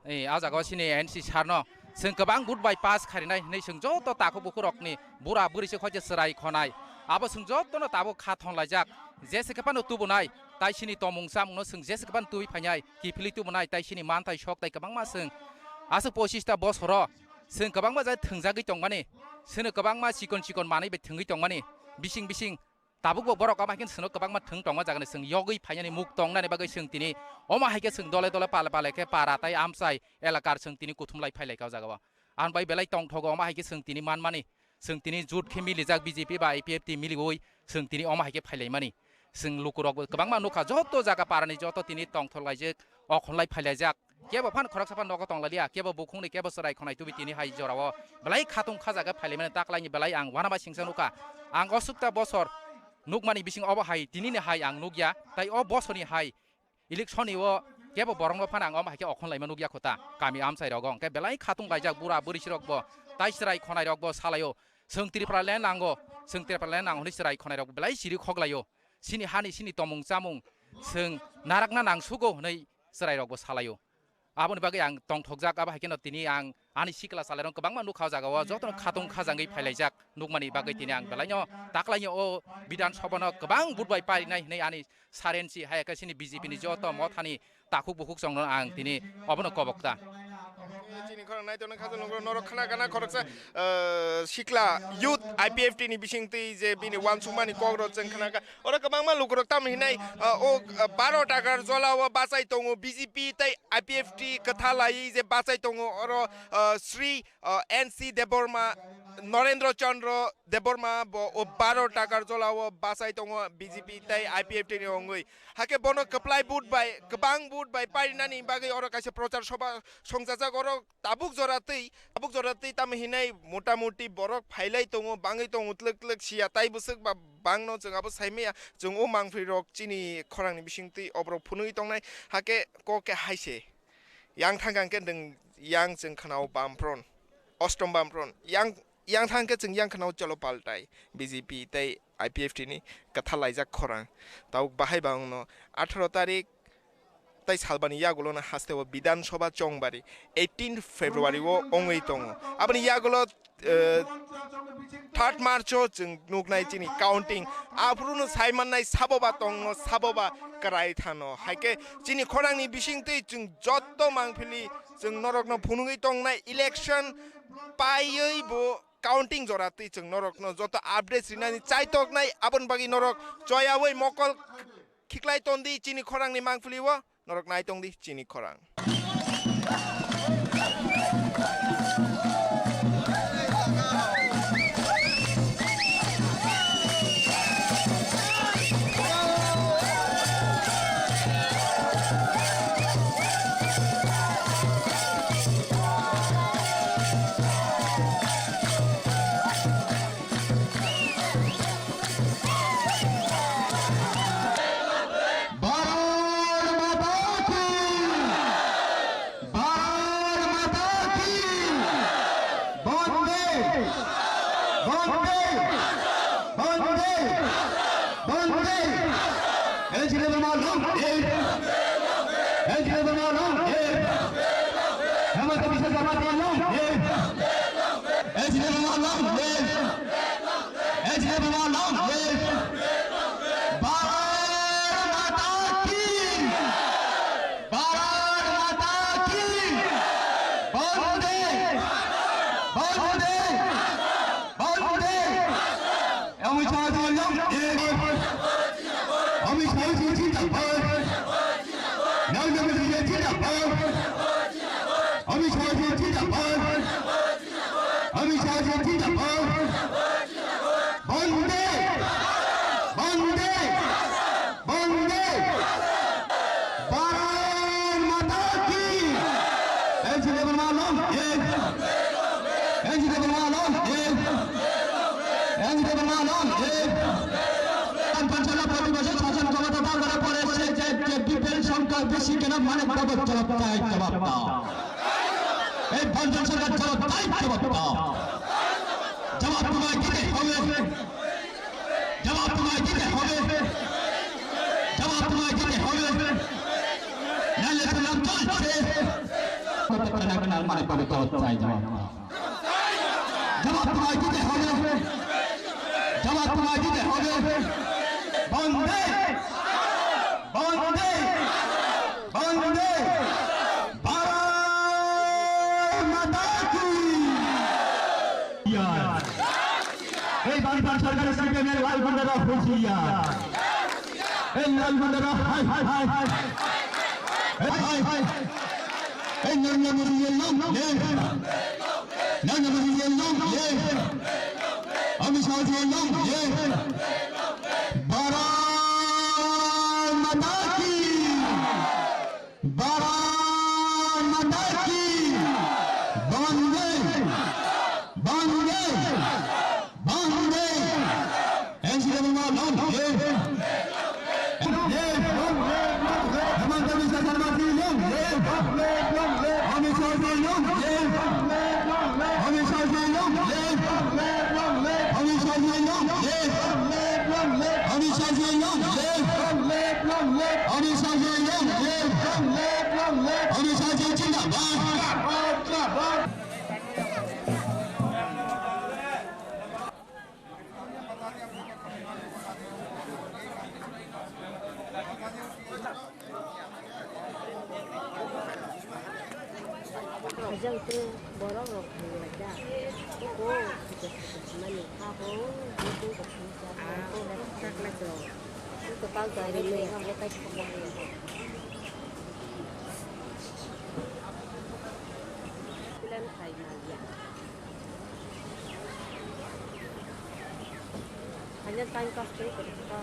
eh, a jaga o chini N C sir no chwng kwbang vote bai pass kharinai hinwi chwng joto takhuk bukhuk rokni bura bwrwi se khoite chwrai khonai. Abo chwng jotono tabuk kha thong laijak. Jese khe phano tubunai, tai chini tomung chamung no chwng jese khe phano tubui phainai, kiphilwi tubunai, tai chini manthai sokthai kwbangma chwng aswk pochis ta bosoro chwng kwbangma jai thwngjagwi tongmani, chwngno kwbangma chikon chikon manwi bai thwngwi tongmani, bising bising tabuk bo borok ama hai khe chwngno kwbangma thwng tongma jagani chwng yogwi phainani muk tongnani bagwi chwng tini omo hai khe chwng dole dole pale pale khe para tai amchai elakar chwng tini kuthum lai phai lai kha o jaga o. Ang bai belai tongthogo omo hai khe chwng tini manmani. Chwng tini jut khe milijak B J P ba I P F T miliwi chwng tini omo hai khe phailaimani. Chwng lukurokbo kwbangma nukha, joto jaga parani joto tini tongthok laijak, okhonlai phailaijak. Kebo phan khoroksa phan nogo tonglalia, kebo bukhungni, kebo chwrai khonai tubi tini hai jorao belai khatung kha jaga phailaimani taklaini belai ang uanama singsa nukha. Ang o sukta bosor nukmani bising obo hai tinini hai ang nukya, tai o bosorni hai election ni o kebo borokno phano ang omo hai khe okhon laima nukya kho ta, kami amchai rogo hwnkhe belai khatung laijak bura bwrwi sirokbo, tai chwrai khonai rokbo salaio, chwng Tripura land nango, chwng Tripura land nango hwnwi chwrai khonai rokbo belai siri khoklaio, chini hani chini tomung chamung chwng narakna nangsugo hwnwi chwrai rokbo salaio. Aboni bagwi ang tongthokjak, abo hai kheno tini ang ani sikla chalairok kwbangma nukha o jaga o, jotono khatung khajangwi phailaijak nukmani bagwi tini ang belaino taklaini o Bidhan Sabha no kwbang vote bai parinai hwnwi ani sarensi hai khe chini B J P ni joto mothani takhuk bukhuk chwngno ang tini obono kobok ta. Chini khorang nai tongna khajal nongro norok khna gana khoroksa, eh, sikla youth I P F T ni bising twi je bini wansukmani kok rok chwng khna ka. Oro kwbangma lukurok tamo hinai, eh, o, eh, baro takar jola o bachai tongo B J P tei I P F T kwtha lai je bachai tongo oro, eh, Sri, eh, N C Debbarma, Norendra Chandra Debbarma bo o baro takar jola o bachai tongo B J P tei I P F T ni ongwi. Hake bono kwplai vote bai, kwbang vote bai parinani bagwi oro kaisa prochar soba songjajak. Oro tabuk jora twi, tabuk jora twi tamo hinai mota moti borok phailai tongo, bangwi tongo, tlwk tlwk siya, tai bwswk ba bangno chwng abo saimaya. Chwng o mangphi rok chini khorangni bising twi oborok phunugwi tongnai, hake kok khe hai se. Yang thang khe nwng yang chwng khna-o Bamfront, Ostom Bamfront, yang Yang thang khe chwng yang khna-o cholo paltai B J P tei I P F T ni kwtha laijak khorang. Tabuk bahai bangno atharo tarik tei salbani yagulo no haste o Bidhan Sabha chongbari eighteen February o ongwi tongo. Aboni yagulo, eh, third March o chwng nuknai chini counting. Aphuru no sai mannai sabo ba tongno sabo ba kwrai thano. Haikhe chini khorangni bising twi chwng jotto mangphili chwng norokno phunugwi tongnai election paiwi bo counting jora twi chwng norokno joto updates rinani chaitoknai, aboni bagwi norok choyawi mokol khiklai tondi chini khorangni mangpili o, norok nai tongdi chini khorang. Bharat माता की, भारत माता की, वंदे, वंदे, वंदे, वंदे। जय श्री राम, जय। जय श्री राम, जय। हेमंत विश्व शर्मा जी, जय। जय श्री राम, जय। जय श्री राम, जय। भारत माता की। भारत माता की। वंदे। वंदे। वंदे। अमित शाह जी, जय। अमित शाह जी जिंदाबाद। नरेंद्र मोदी जी जिंदाबाद। अमित शाह जी जिंदाबाद। अमित शाह जी जिंदाबाद। वंदे, वंदे, वंदे। भारत माता की। जय श्री राम, जय। এনজিপি বলুন, এনজিপি বলুন, এনজিপি বলুন। পঞ্চান্ন প্রতি বছর শাসন ক্ষমতা দখল করার পরে সে যে, যে বিপুল সংখ্যক বেশি কেন মানব বাবদ জবাব দেয়, জবাব দাও। এই ভারত সরকার জবাব দেয়, জবাব দাও। জবাব তোমায় দিতে হবে। জবাব তোমায় দিতে হবে। জবাব তোমায় দিতে হবে। নাহলে তো লজ্জা আছে। মানব বাবদ জবাব চাই, জবাব দাও। জবাব তোমায় দিতে হবে। জবাব তোমায় দিতে হবে। বন্দে, বন্দে, বন্দে ভারত মাতা কি। এই বামফ্রন্ট সরকারের সিপিএম এর লাল বান্দারা হুঁশিয়ার। এই লাল বান্দারা হায়, হায়, হায়। এই, হায়, হায়। এই নরেন্দ্র মোদী এলো, লে। নরেন্দ্র মোদী এলো, লে। অমিত শাহ এলো, লে। ভারত মাতা কি। ভারত মাতা কি। বন্দে, বন্দে, বন্দে। NCP long live। Long live। Himanta Biswa Sarma জি long live। অমিত শাহ জি long live। অমিত শাহ জি long live। অমিত শাহ জি long live। অমিত শাহ জি long live। অমিত শাহ জি long live। অমিত শাহ জি জিন্দাবাদ। Jang tu borok rok thang lai da. Ko ko mani kha bo, bo ko ko thang cha. Ah, ko ko thang lai to. Ko ko tal to ri me ha bo kai ko bo. Plan khai ma ya. Hanya time pass tu ko ko.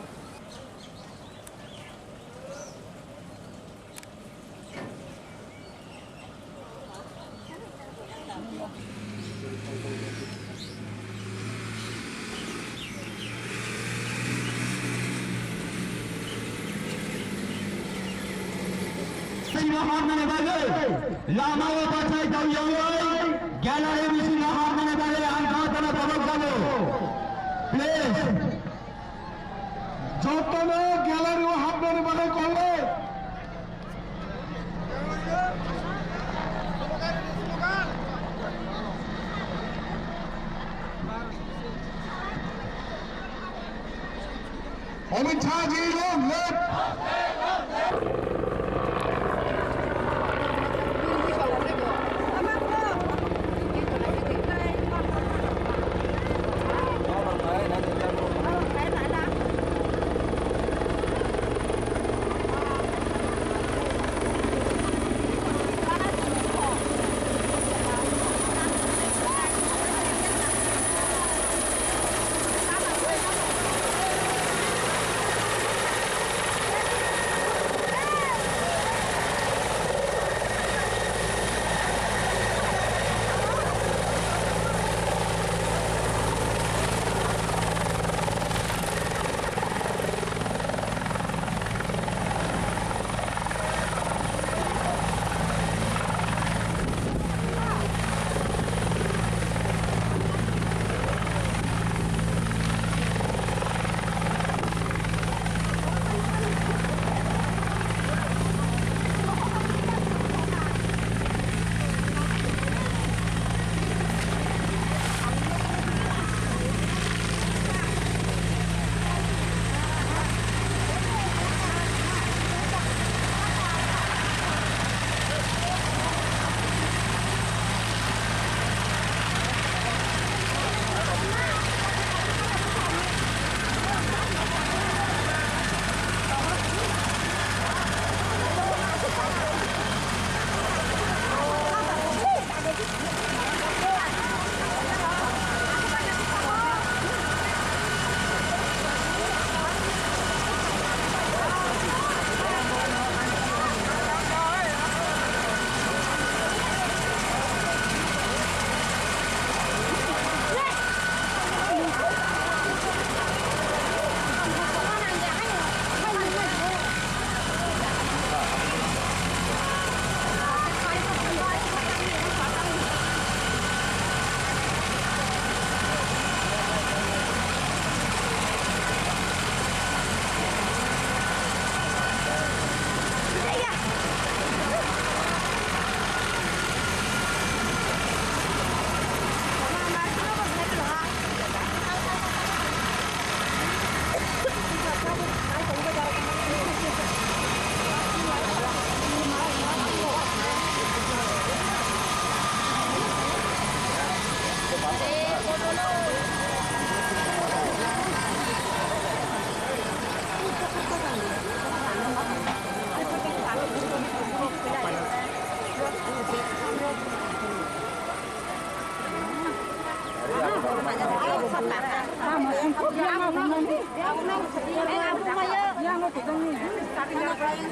Sini hamnani bagwi lama o bachai tong yongwi gallery bisingo hamnani bagwi ang jotono tobok jago. Please. Jotono gallery o hapnani bagwi kol lai. Amit Shah ji long live.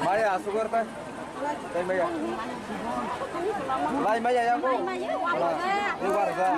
Maya, sugar pa? Lai maya. Lai maya yang ko. Ini warga.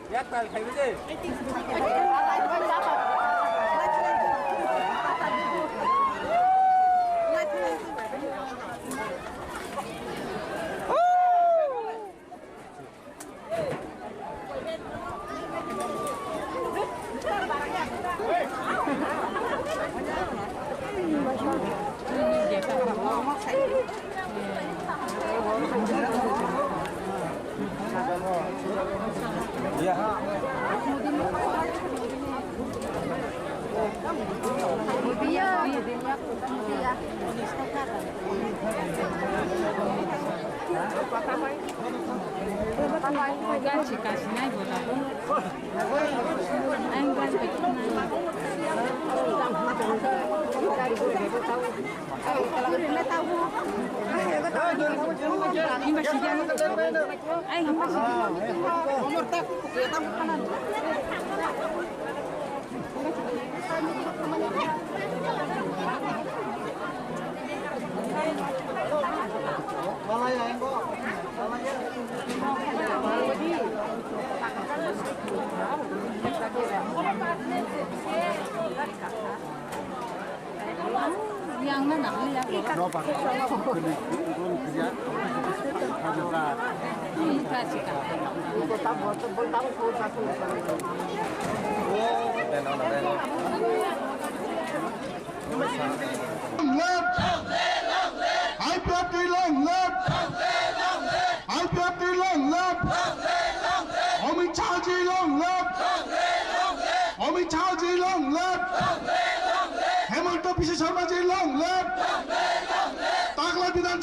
Yak tal khai de. Long live! I P F T long live! I P F T long live! Amit Shah ji long live! Amit Shah ji long live! Hemanta Biswa Sarma ji long live! Taklai Bidhan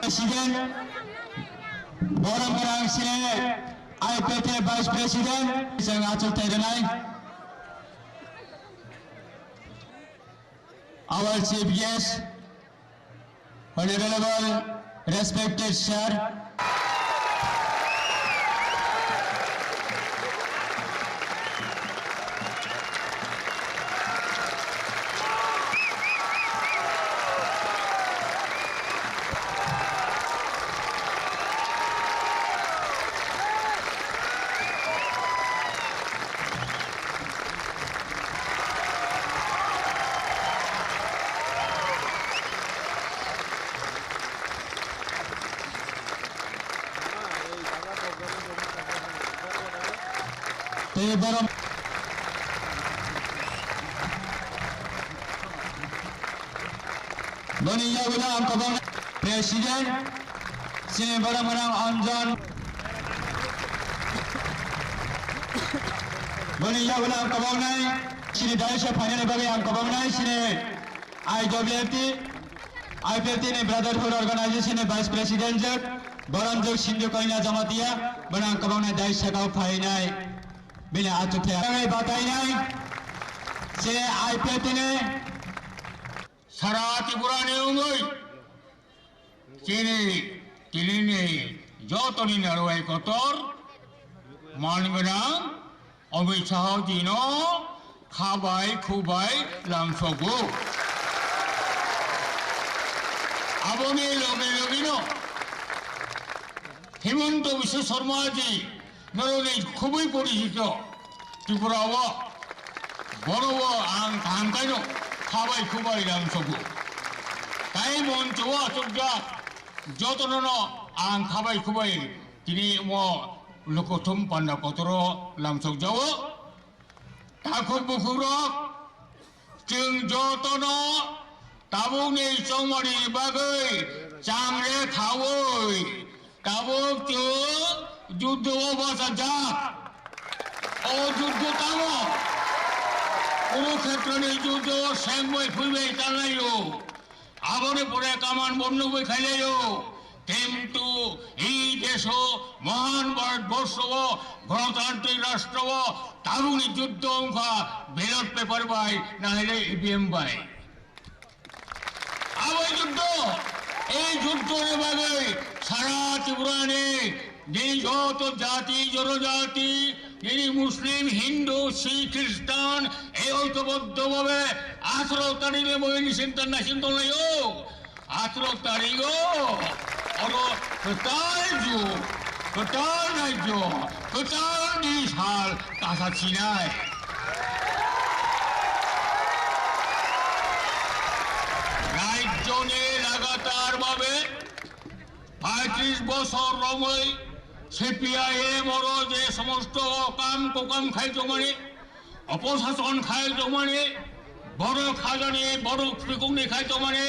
President, borok borang sini I P F T Vice President, chwng achuk thai rwnai. Our chief guest, honorable respected sir. Tei borok boni yagulo ang kwbang president. Chini borok mwnang Anjan. Boni yagulo ang kwbang nai, chini dais o phainani bagwi ang kwbang nai, chini I W F T, I P F T ni Brotherhood Organization ni Vice President jwk, Boron jwk Sindhu Koina Jamatia, bono ang kwbang nai dais sakao phainai, bini achuk thai ang batai nai, chini I P F T ni Sara Tripura ni wngwi chini tini ni jotoni narwai kotor man gwnang Amit Shah ji no Khabai khubai lamsogo. Aboni loge logeno Himanta Biswa Sarma ji noroni khubui porichito Tripura o, bono o ang kaham kaino khabai khubai lamsogo. Tai moncho o achukjak jotono no ang khabai khubai tini omo lukuthum panda kotoro lamsokjao. Takhuk bukhukrok, chwng jotono tabukni chongmani bagwi changre khaui tabuk chwng juddo o bachajak. O juddo tamo Kurukhetroni juddo o sengbai phuibai tanlaio. Aboni pore kaman bonduk bai khailaio. Kintu ei desho, mohan Bharatborsho o, gonotantrik rashtra o tabukni juddo wngkha ballot paper bai, nahaile E V M bai. Abo juddo, ei juddo ni bagwi sara Tripura ni Nini joto jati, jonojati, nini Muslim, Hindu, Sikh, Christian, ei oikoboddo bhabe atharo tarikni bagwi nini sinta naising tonglaio. Atharo tarigo oro kwtal jug, kwtal rajyo, kwtal ni sal kasa sinai. Rajyoni lagatar bhabe Paitris bosor romwi C P I M oro je somosto okam kokam khai tongmani, oposason khai tongmani, borok hajani, borok phikungni khai tongmani,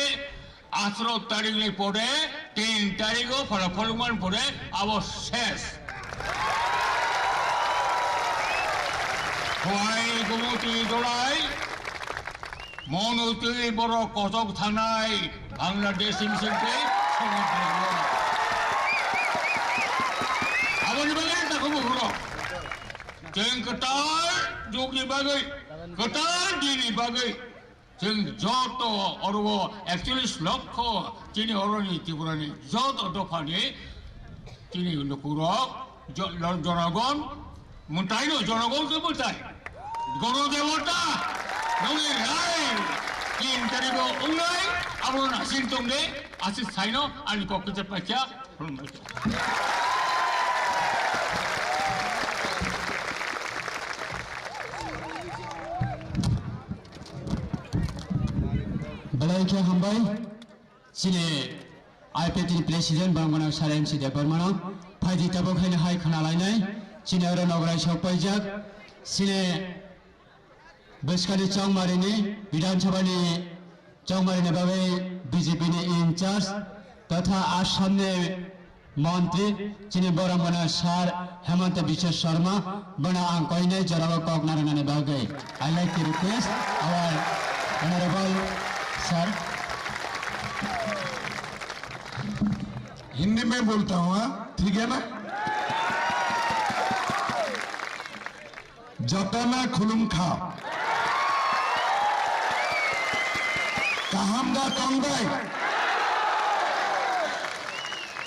atharo tarikni pore, tin tarigo phala pholungmani pore abo ses. Khwai gumoti jolai. Mono twi borok kochok thangnai Bangladesh ni bisingtwi somudro. Aboni bagwi takhuk bukhurok. Chwng kwtal jugni bagwi, kwtal dinni bagwi, chwng joto oro ekchollish lokho chini oroni Tripurani joto dophani chini lukurok, jo-, lo-, jonogon, mwtaino jonogon khe mwtai. Gonodebota, nongni rai, tin tarigo wngnai, abono naising tongde, aswk saino ani kok kisa paikha, khulumbai. Belai khe hambai. Chini I P F T ni president bangmano sir M C Debbarmano phaidi tabuk haino hai khna lainai. Chini oro nograi sok paijak. Chini bwskani chongmarini Bidhan Sabha ni chongmarini bagwi B J P ni in charge totha Assam ni montri chini borok mano sir Hemanta Biswa Sarma, bono ang koinai jorao kok narwknani bagwi. I like to request our honorable sir. Hindi में बोलता हूँ, हाँ? ठीक है ना? Jotona khulumkha. Kaham da tongbai.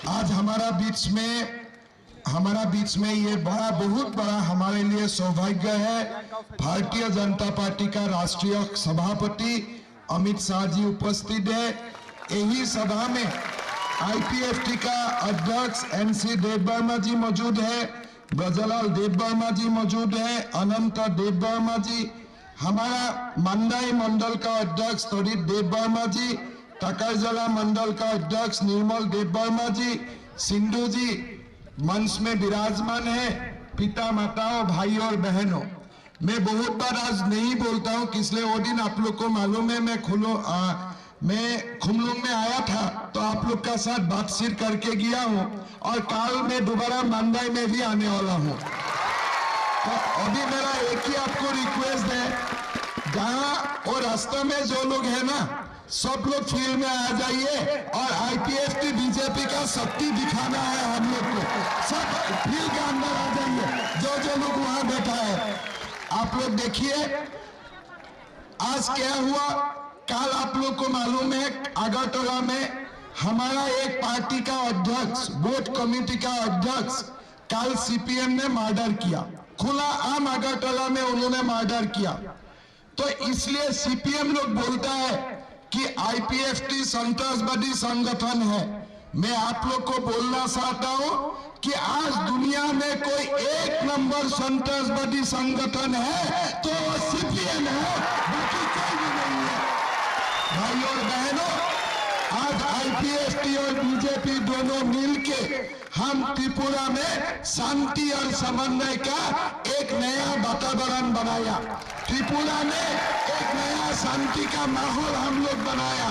आज हमारा बीच में, हमारा बीच में ये बड़ा, बहुत बड़ा हमारे लिए सौभाग्य है। भारतीय जनता पार्टी का राष्ट्रीय सभापति अमित शाह जी उपस्थित है। यही सभा में I P F T का अध्यक्ष N C देबबर्मा जी मौजूद है, ब्रजलाल देबबर्मा जी मौजूद है, अनंत देबबर्मा जी, हमारा मांडई मंडल का अध्यक्ष तरित देबबर्मा जी, टाकरझोला मंडल का अध्यक्ष निर्मल देबबर्मा जी, सिंधु जी मंच में विराजमान है। पिता माताओं, भाई और बहनों, मैं बहुत बार आज नहीं बोलता हूँ, इसलिए वो दिन आप लोग को मालूम है, मैं खुलो, आ, मैं खुमलुंग में आया था, तो आप लोग का साथ बातचीत करके गया हूँ, और कल मैं दोबारा मांडई में भी आने वाला हूँ। तो अभी मेरा एक ही आपको रिक्वेस्ट है, जहाँ वो रास्ता में जो लोग हैं ना, सब लोग फील्ड में आ जाइए और I P F T B J P का शक्ति दिखाना है हम लोग को। सब फील्ड के अंदर आ जाइए, जो जो लोग वहाँ बैठा है। आप लोग देखिए, आज क्या हुआ, कल आप लोग को मालूम है, अगरतला में हमारा एक पार्टी का अध्यक्ष, बूथ कमेटी का अध्यक्ष, कल C P M ने मर्डर किया, खुला आम अगरतला में उन्होंने मर्डर किया। तो इसलिए सीपीएम लोग बोलता है कि आईपीएफटी संतरासवादी संगठन है। मैं आप लोग को बोलना चाहता हूं कि आज दुनिया में कोई एक नंबर संतरासवादी संगठन है तो वो सीपीएम है, बाकी कोई भी नहीं है। भाई और बहनों, आज आईपीएफटी और बीजेपी दोनों मिलके हम त्रिपुरा में शांति और समन्वय का एक नया वातावरण बनाया। त्रिपुरा में एक नया शांति का माहौल हम लोग बनाया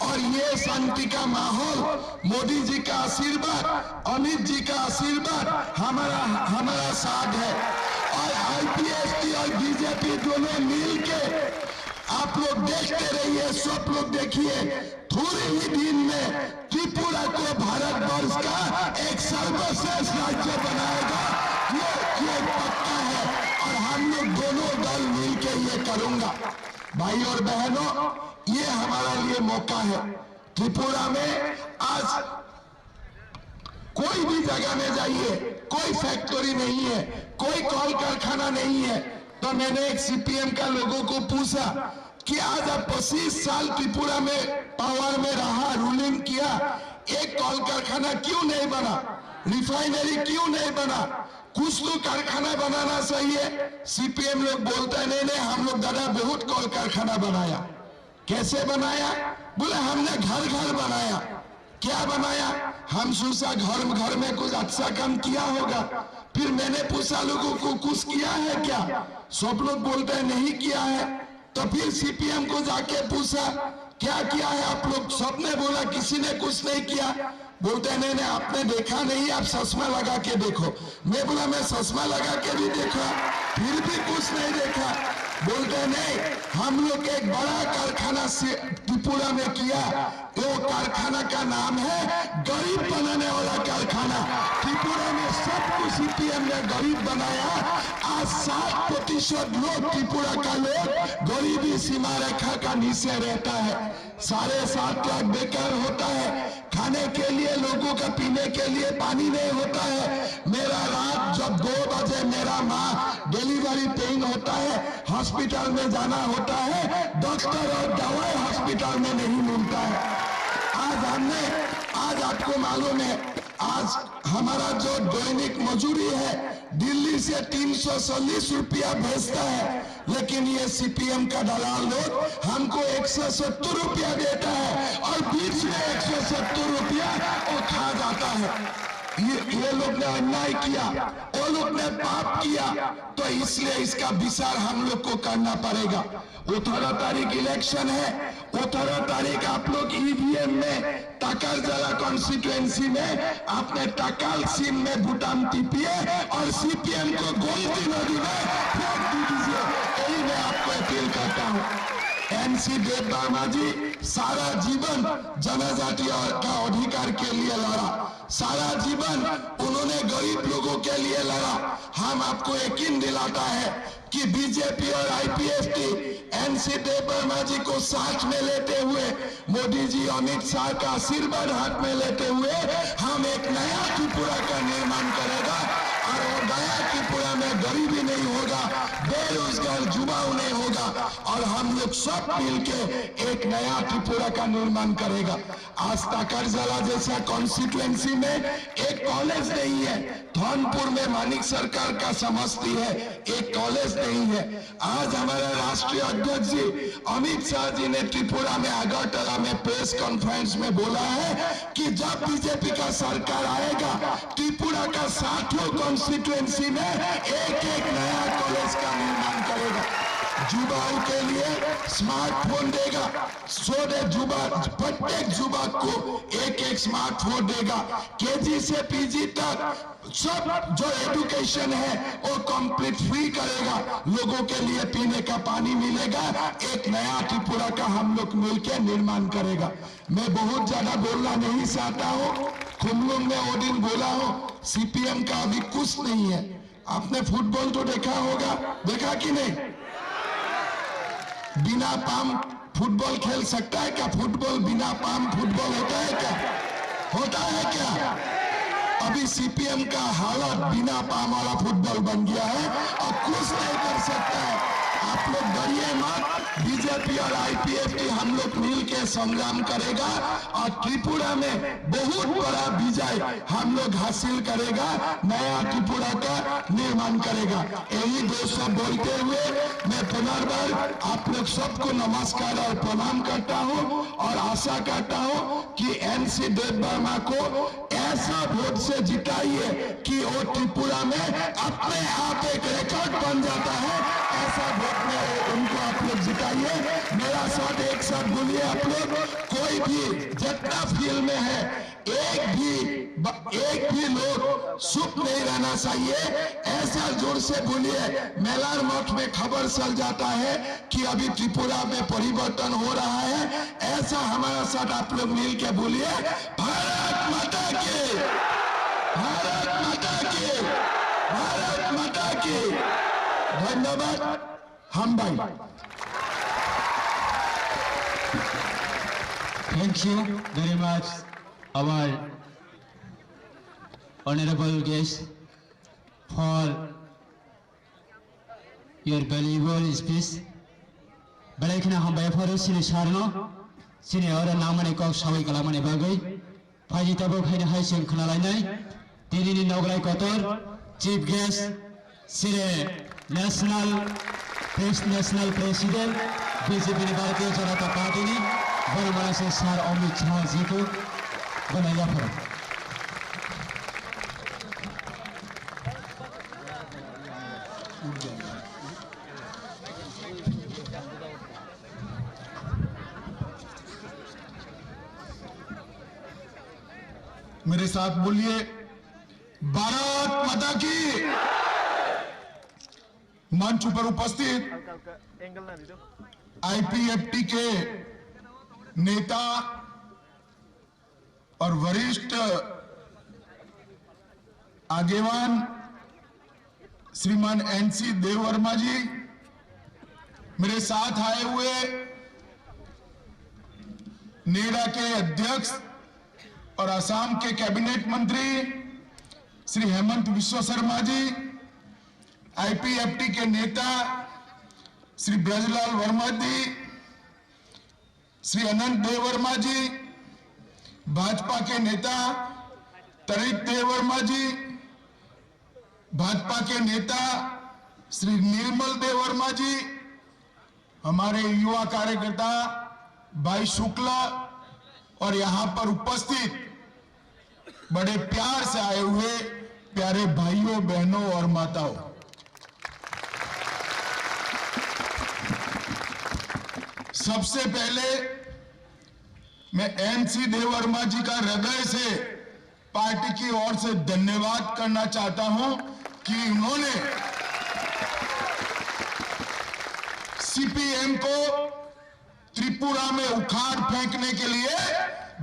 और ये शांति का माहौल मोदी जी का आशीर्वाद, अमित जी का आशीर्वाद, हमारा हमारा साथ है। और आईपीएफटी और बीजेपी दोनों मिलके आप लोग देखते रहिए, सब लोग देखिए, थोड़े ही दिन में त्रिपुरा को भारतवर्ष का एक सर्वश्रेष्ठ राज्य बनाएगा, ये ये पक्का है। और हम लोग दोनों दल मिलके ये करूंगा। भाई और बहनों, ये हमारा लिए मौका है। त्रिपुरा में आज कोई भी जगह में जाइए, कोई फैक्ट्री नहीं है, कोई कल कारखाना नहीं है। तो मैंने एक सीपीएम का लोगों को पूछा कि आज आप पच्चीस साल त्रिपुरा में पावर में रहा, रूलिंग किया, एक कल कारखाना क्यों नहीं बना, रिफाइनरी क्यों नहीं बना, कुछ तो कारखाना बनाना चाहिए। सीपीएम लोग बोलता है, नहीं नहीं, हम लोग दादा बहुत कल कारखाना बनाया। कैसे बनाया? बोले, हमने घर घर बनाया। क्या बनाया? हम सोचा घर घर में कुछ अच्छा काम किया होगा। फिर मैंने पूछा लोगों को, कुछ किया है क्या? सब लोग बोलते हैं नहीं किया है। तो फिर सीपीएम को जाके पूछा, क्या किया है आप लोग? सबने बोला किसी ने कुछ नहीं किया। बोलते हैं, नहीं नहीं, आपने देखा नहीं, आप चश्मा लगा के देखो। मैं बोला, मैं चश्मा लगा के भी देखा, फिर भी कुछ नहीं देखा। बोलते हैं, नहीं, हम लोग एक बड़ा कारखाना से त्रिपुरा में किया, वो कारखाना का नाम है गरीब बनाने वाला कारखाना। त्रिपुरा में सब कुछ सीपीएम ने गरीब बनाया। आज साठ प्रतिशत लोग त्रिपुरा का लोग गरीबी सीमा रेखा का नीचे रहता है। साढ़े सात लाख बेकार होता है, खाने के लिए लोगों का पीने के लिए पानी नहीं होता है। मेरा रात जब दो बजे मेरा माँ डिलीवरी पेन होता है, हॉस्पिटल में जाना होता है, डॉक्टर और दवाई हॉस्पिटल में नहीं मिलता है। आज हमने, आज आपको मालूम है, आज हमारा जो दैनिक मजूरी है, दिल्ली से तीन सौ चालीस रुपया भेजता है, लेकिन ये सीपीएम का दलाल लोग हमको एक सौ सत्तर रुपया देता है और बीच में एक सौ सत्तर रुपया वो खा जाता है। ये, ये लोग ने अन्याय किया, वो लोग ने पाप किया, तो इसलिए इसका विचार हम लोग को करना पड़ेगा। अठारह तारीख इलेक्शन है, अठारह तारीख आप लोग ईवीएम में, टाकारजाला कॉन्स्टिट्यूएंसी में आपने टाकाल सिम में बटन टिपिए और सीपीएम को गोमती नदी में फेंक दीजिए। यही मैं आपको अपील करता हूँ। एनसी देव वर्मा जी सारा जीवन जनजाति और का अधिकार के लिए लड़ा, सारा जीवन उन्होंने गरीब लोगों के लिए लड़ा। हम आपको यकीन दिलाता है कि बीजेपी और आईपीएफटी एनसी देव वर्मा जी को साथ में लेते हुए, मोदी जी, अमित शाह का आशीर्वाद हाथ में लेते हुए हम एक नया त्रिपुरा का निर्माण करेगा। और वो नया त्रिपुरा में गरीबी नहीं होगा, बेरोजगार युवाओं नहीं होगा, और हम लोग सब मिलके एक नया त्रिपुरा का निर्माण करेगा। आज टाकारजाला जैसा कॉन्स्टिट्यूएंसी में एक कॉलेज नहीं है, धौनपुर में मानिक सरकार का समष्टि है, एक कॉलेज नहीं है। आज हमारा राष्ट्रीय अध्यक्ष जी अमित शाह जी ने त्रिपुरा में अगरतला में प्रेस कॉन्फ्रेंस में बोला है कि जब बीजेपी का सरकार आएगा, त्रिपुरा का सातों कॉन्स्टिट्यूएंसी में एक एक नया कॉलेज का निर्माण करेगा, युवाओं के लिए स्मार्टफोन देगा, सोने युवा, प्रत्येक युवक को एक एक स्मार्टफोन देगा, केजी से पीजी तक सब जो एजुकेशन है वो कंप्लीट फ्री करेगा, लोगों के लिए पीने का पानी मिलेगा, एक नया त्रिपुरा का हम लोग मिलके निर्माण करेगा। मैं बहुत ज्यादा बोलना नहीं चाहता हूँ, खुमलुंग में वो दिन बोला हूँ, सीपीएम का अभी कुछ नहीं है। आपने फुटबॉल तो देखा होगा, देखा कि नहीं? बिना पाम फुटबॉल खेल सकता है क्या? फुटबॉल बिना पाम फुटबॉल होता है क्या? होता है क्या? अभी सीपीएम का हालत बिना पाम वाला फुटबॉल बन गया है और कुछ नहीं कर सकता है। आप लोग डरिए मत, बीजेपी और आईपीएफटी हम लोग मिलके संग्राम करेगा और त्रिपुरा में बहुत बड़ा विजय हम लोग हासिल करेगा, नया त्रिपुरा का निर्माण करेगा। यही दो शब्द बोलते हुए मैं पुनर्बार आप लोग सबको नमस्कार और प्रणाम करता हूँ और आशा करता हूँ कि एनसी देव वर्मा को ऐसा वोट से जिताइए कि वो त्रिपुरा में अपने आप एक रिकॉर्ड बन जाता है। ऐसा वोट में उनको आप लोग जिताइए। मेरा साथ एक साथ बोलिए आप लोग, कोई भी जितना फील्ड में है, एक भी ब-, एक भी लोग चुप नहीं रहना चाहिए। ऐसा जोर से बोलिए, मेलार मठ में खबर चल जाता है कि अभी त्रिपुरा में परिवर्तन हो रहा है। ऐसा हमारा साथ आप लोग मिल के बोलिए, भारत माता की, भारत माता की, भारत माता की। धन्यवाद। हामबाय। Thank you very much, our honorable guest, for your valuable speech. Belai kheno hambai pharo chini sir no, chini oro nangmani kok sawi kalamani bagwi. Phaidi tabuk haino hai chwng khwnalainai. Tinini nograi kotor, chief guest, chini national pres-, national president, B J P ni Bharatiya Janata Party ni, bono mala se sir Amit Shah ji ko, bono yapharo. मेरे साथ बोलिए, भारत माता की। मंच पर उपस्थित आईपीएफटी के नेता और वरिष्ठ आगेवान श्रीमान एनसी देव वर्मा जी, मेरे साथ आए हुए नेडा के अध्यक्ष और असम के कैबिनेट मंत्री श्री हेमंत विश्व शर्मा जी, आईपीएफटी के नेता श्री ब्रजलाल वर्मा जी, श्री अनंत देव वर्मा जी, भाजपा के नेता तरित देव वर्मा जी, भाजपा के नेता श्री निर्मल देव वर्मा जी, हमारे युवा कार्यकर्ता भाई शुक्ला और यहाँ पर उपस्थित बड़े प्यार से आए हुए प्यारे भाइयों, बहनों और माताओं, सबसे पहले मैं एनसी देव वर्मा जी का हृदय से पार्टी की ओर से धन्यवाद करना चाहता हूं कि उन्होंने सीपीएम को त्रिपुरा में उखाड़ फेंकने के लिए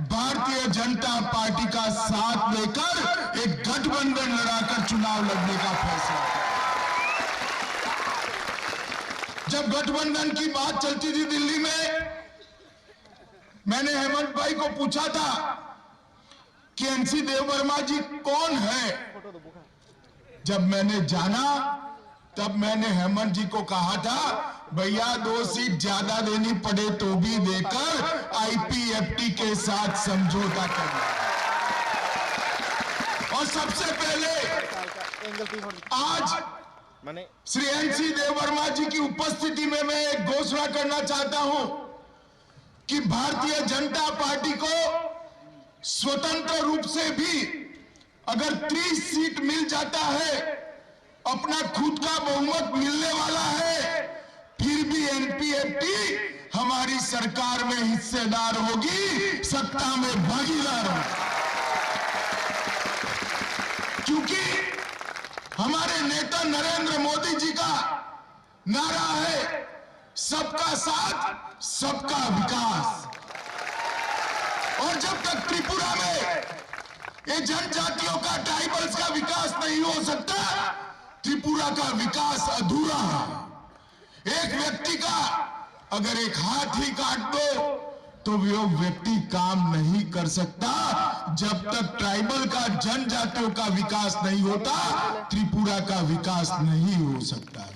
भारतीय जनता पार्टी का साथ लेकर एक गठबंधन लड़ाकर चुनाव लड़ने का फैसला किया। जब गठबंधन की बात चलती थी दिल्ली में, मैंने हेमंत भाई को पूछा था कि एनसी देव वर्मा जी कौन है। जब मैंने जाना, तब मैंने हेमंत जी को कहा था, भैया, दो सीट ज्यादा देनी पड़े तो भी देकर आईपीएफटी के साथ समझौता करना। और सबसे पहले आज श्री एनसी देव वर्मा जी की उपस्थिति में मैं एक घोषणा करना चाहता हूं कि भारतीय जनता पार्टी को स्वतंत्र रूप से भी अगर तीस सीट मिल जाता है, अपना खुद का बहुमत मिलने वाला है, फिर भी एनपीएफटी हमारी सरकार में हिस्सेदार होगी, सत्ता में भागीदार होगी। क्योंकि हमारे नेता नरेंद्र मोदी जी का नारा है, सबका साथ, सबका विकास। और जब तक त्रिपुरा में ये जनजातियों का, ट्राइबल्स का विकास नहीं हो सकता, त्रिपुरा का विकास अधूरा है। एक व्यक्ति का अगर एक हाथ ही काट दो, तो वो व्यक्ति काम नहीं कर सकता। जब तक ट्राइबल का, जनजातियों का विकास नहीं होता, त्रिपुरा का विकास नहीं हो सकता है।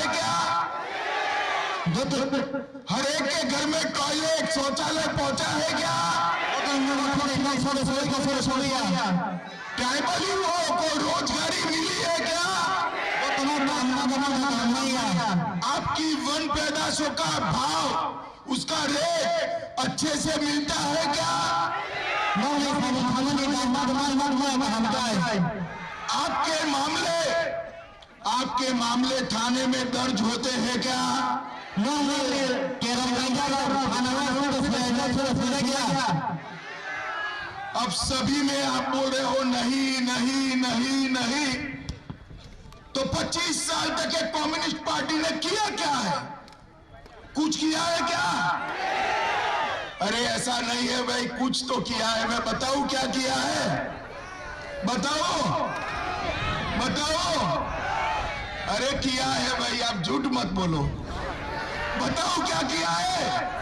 है क्या? हर एक के घर में टॉयलेट, शौचालय पहुंचा है क्या? ट्राइबल युवाओं को रोजगारी मिली है क्या? आपकी वन पैदाशों का भाव, उसका रेट अच्छे से मिलता है क्या? आपके मामले, आपके मामले थाने में दर्ज होते हैं क्या? Nong ni kerong kaijak rok thana o sujai jak sura sujai ya. अब सभी में आप बोल रहे हो, नहीं, नहीं, नहीं, नहीं। तो पच्चीस साल तक एक कम्युनिस्ट पार्टी ने किया क्या है? कुछ किया है क्या? अरे, ऐसा नहीं है भाई, कुछ तो किया है। मैं बताऊं क्या किया है? बताओ, बताओ। अरे, किया है भाई, आप झूठ मत बोलो। बताओ क्या किया है?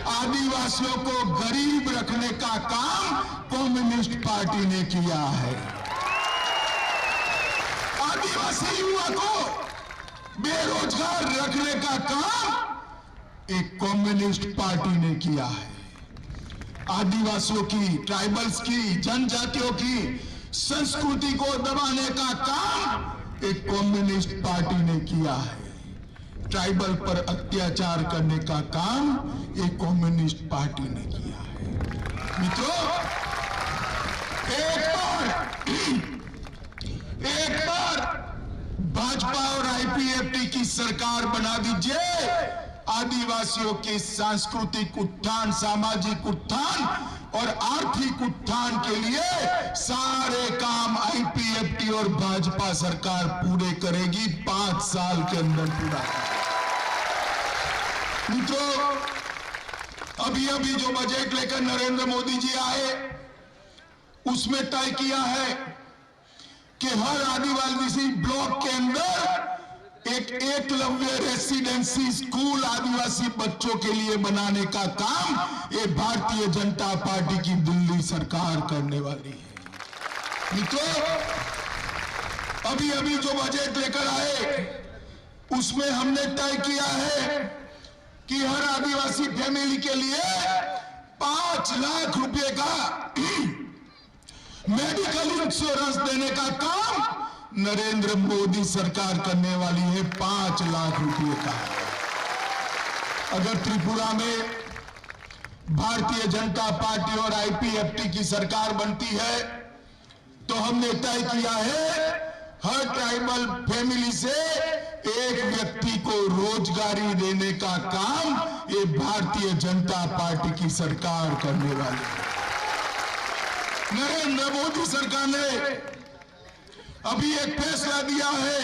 आदिवासियों को गरीब रखने का काम कम्युनिस्ट पार्टी ने किया है। आदिवासी युवा को बेरोजगार रखने का काम एक कम्युनिस्ट पार्टी ने किया है। आदिवासियों की, ट्राइबल्स की, जनजातियों की संस्कृति को दबाने का काम एक कम्युनिस्ट पार्टी ने किया है। ट्राइबल पर अत्याचार करने का काम एक कम्युनिस्ट पार्टी ने किया है। मित्रों, एक बार एक बार भाजपा और आईपीएफटी की सरकार बना दीजिए। आदिवासियों के सांस्कृतिक उत्थान, सामाजिक उत्थान और आर्थिक उत्थान के लिए सारे काम आईपीएफटी और भाजपा सरकार पूरे करेगी पांच साल के अंदर पूरा। मित्रों, अभी अभी जो बजट लेकर नरेंद्र मोदी जी आए, उसमें तय किया है कि हर आदिवासी ब्लॉक के अंदर एक एकलव्य रेसिडेंसी स्कूल आदिवासी बच्चों के लिए बनाने का काम ये भारतीय जनता पार्टी की दिल्ली सरकार करने वाली है। मित्रों, अभी अभी जो बजट लेकर आए, उसमें हमने तय किया है कि हर आदिवासी फैमिली के लिए पांच लाख रुपए का मेडिकल इंश्योरेंस देने का काम नरेंद्र मोदी सरकार करने वाली है, पांच लाख रुपए का। अगर त्रिपुरा में भारतीय जनता पार्टी और आईपीएफटी की सरकार बनती है, तो हमने तय किया है, हर ट्राइबल फैमिली से एक व्यक्ति को रोजगारी देने का काम ये भारतीय जनता पार्टी की सरकार करने वाली है। नरेंद्र मोदी सरकार ने अभी एक फैसला दिया है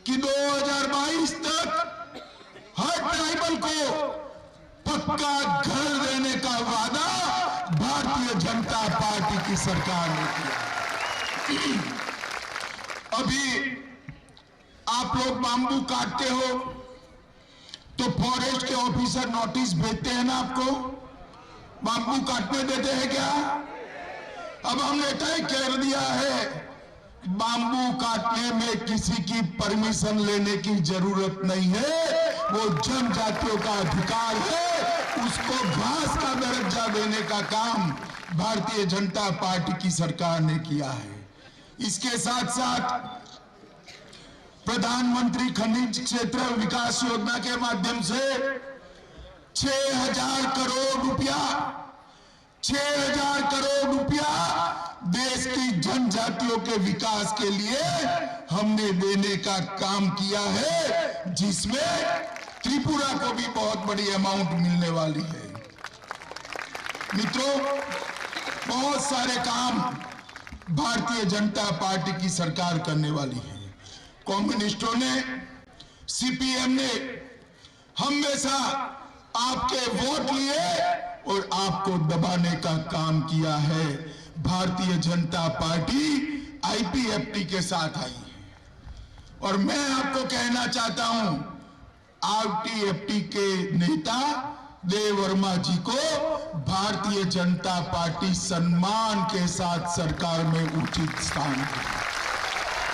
कि दो हज़ार बाईस तक हर ट्राइबल को पक्का घर देने का वादा भारतीय जनता पार्टी की सरकार ने किया। अभी आप लोग बाम्बू काटते हो तो फॉरेस्ट के ऑफिसर नोटिस भेजते हैं ना आपको? बाम्बू काटने देते हैं क्या? अब हमने तय कर दिया है, बाम्बू काटने में किसी की परमिशन लेने की जरूरत नहीं है, वो जनजातियों का अधिकार है, उसको घास का दर्जा देने का काम भारतीय जनता पार्टी की सरकार ने किया है। इसके साथ साथ प्रधानमंत्री खनिज क्षेत्र विकास योजना के माध्यम से छह हज़ार करोड़ रुपया, छह हज़ार करोड़ रुपया देश की जनजातियों के विकास के लिए हमने देने का काम किया है, जिसमें त्रिपुरा को भी बहुत बड़ी अमाउंट मिलने वाली है। मित्रों, बहुत सारे काम भारतीय जनता पार्टी की सरकार करने वाली है। कम्युनिस्टों ने, सीपीएम ने हमेशा आपके वोट लिए और आपको दबाने का काम किया है। भारतीय जनता पार्टी आईपीएफटी के साथ आई है। और मैं आपको कहना चाहता हूं, आईपीएफटी के नेता देव वर्मा जी को भारतीय जनता पार्टी सम्मान के साथ सरकार में उचित स्थान दे,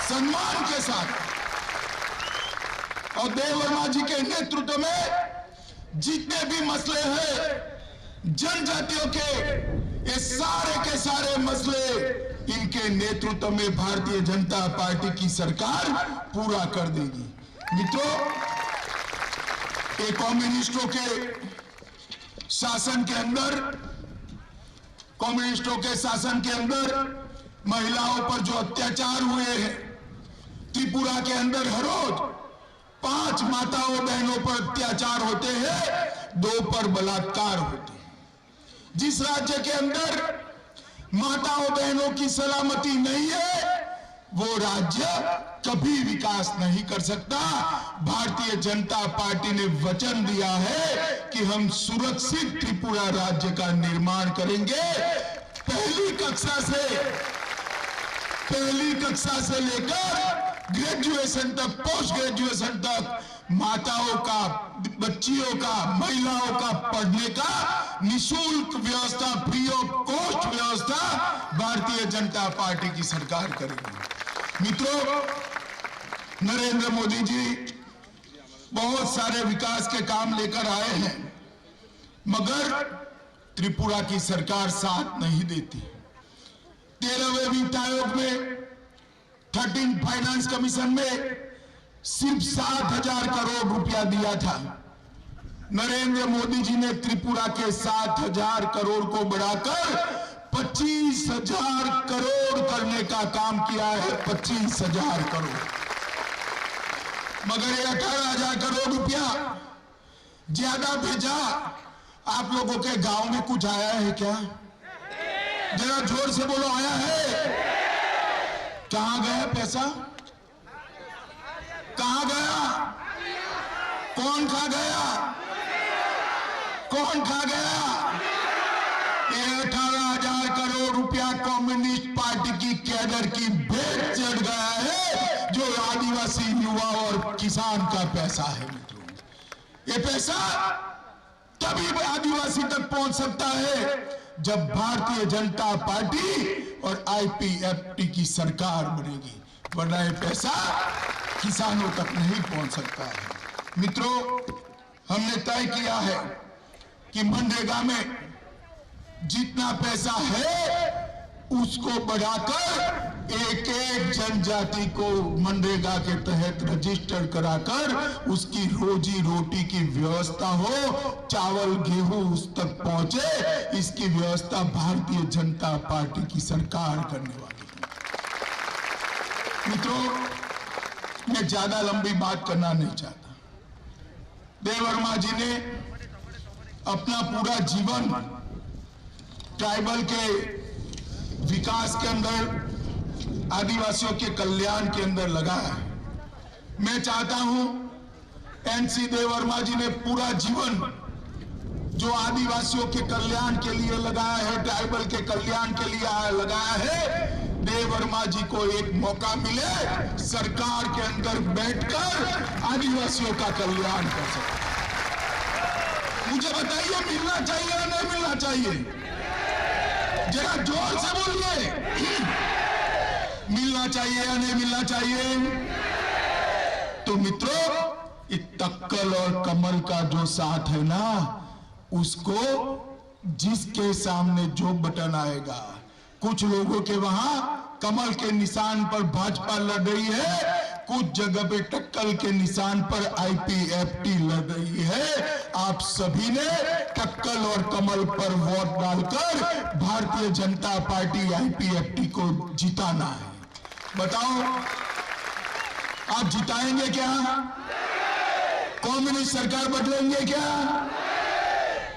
सम्मान के साथ। और देव वर्मा जी के नेतृत्व में जितने भी मसले हैं जनजातियों के, ये सारे के सारे मसले इनके नेतृत्व में भारतीय जनता पार्टी की सरकार पूरा कर देगी। मित्रों, ये कम्युनिस्टों के शासन के अंदर, कम्युनिस्टों के शासन के अंदर महिलाओं पर जो अत्याचार हुए हैं, त्रिपुरा के अंदर हर रोज पांच माताओं बहनों पर अत्याचार होते हैं, दो पर बलात्कार होते हैं। जिस राज्य के अंदर माताओं बहनों की सलामती नहीं है, वो राज्य कभी विकास नहीं कर सकता। भारतीय जनता पार्टी ने वचन दिया है कि हम सुरक्षित त्रिपुरा राज्य का निर्माण करेंगे। पहली कक्षा से, पहली कक्षा से लेकर ग्रेजुएशन तक, पोस्ट ग्रेजुएशन तक माताओं का, बच्चियों का, महिलाओं का पढ़ने का निशुल्क व्यवस्था, फ्री ऑफ कॉस्ट व्यवस्था भारतीय जनता पार्टी की सरकार करेगी। मित्रों, नरेंद्र मोदी जी बहुत सारे विकास के काम लेकर आए हैं, मगर त्रिपुरा की सरकार साथ नहीं देती। तेरहवें वित्त आयोग में, थर्टीन फाइनेंस कमीशन में सिर्फ सात हजार करोड़ रुपया दिया था। नरेंद्र मोदी जी ने त्रिपुरा के सात हजार करोड़ को बढ़ाकर पच्चीस हजार करोड़ करने का काम किया है, पच्चीस हजार करोड़। मगर ये अठारह हजार करोड़ रुपया ज्यादा भेजा, आप लोगों के गांव में कुछ आया है क्या? जरा जोर से बोलो, आया है? कहां गया पैसा? कहां गया? कौन खा गया? कौन खा गया? ये अठारह हजार करोड़ रुपया कम्युनिस्ट पार्टी की कैडर की भेंट चढ़ गया है, जो आदिवासी युवा और किसान का पैसा है, मित्रों। ये पैसा तभी आदिवासी तक पहुंच सकता है, जब भारतीय जनता पार्टी और आईपीएफटी की सरकार बनेगी, वरना ये पैसा किसानों तक नहीं पहुंच सकता है। मित्रों, हमने तय किया है कि मनरेगा में जितना पैसा है, उसको बढ़ाकर एक एक जनजाति को मनरेगा के तहत रजिस्टर कराकर उसकी रोजी रोटी की व्यवस्था हो, चावल गेहूं उस तक पहुंचे, इसकी व्यवस्था भारतीय जनता पार्टी की सरकार करने वाली है। मित्रों, मैं ज्यादा लंबी बात करना नहीं चाहता। देव वर्मा जी ने अपना पूरा जीवन ट्राइबल के विकास के अंदर, आदिवासियों के कल्याण के अंदर लगाया है। मैं चाहता हूं, एनसी देव वर्मा जी ने पूरा जीवन जो आदिवासियों के कल्याण के लिए लगाया है, ट्राइबल के कल्याण के लिए लगाया है, देव वर्मा जी को एक मौका मिले, सरकार के अंदर बैठकर आदिवासियों का कल्याण कर सके। मुझे बताइए, मिलना चाहिए या नहीं मिलना चाहिए? जरा जोर से बोलिए, मिलना चाहिए या नहीं मिलना चाहिए? तो मित्रों, ये टक्कल और कमल का जो साथ है ना, उसको जिसके सामने जो बटन आएगा, कुछ लोगों के वहां कमल के निशान पर भाजपा लड़ रही है, कुछ जगह पे टक्कल के निशान पर आईपीएफटी लड़ रही है। आप सभी ने टक्कल और कमल पर वोट डालकर भारतीय जनता पार्टी आईपीएफटी को जिताना है। बताओ, आप जिताएंगे क्या? कम्युनिस्ट सरकार बदलेंगे क्या?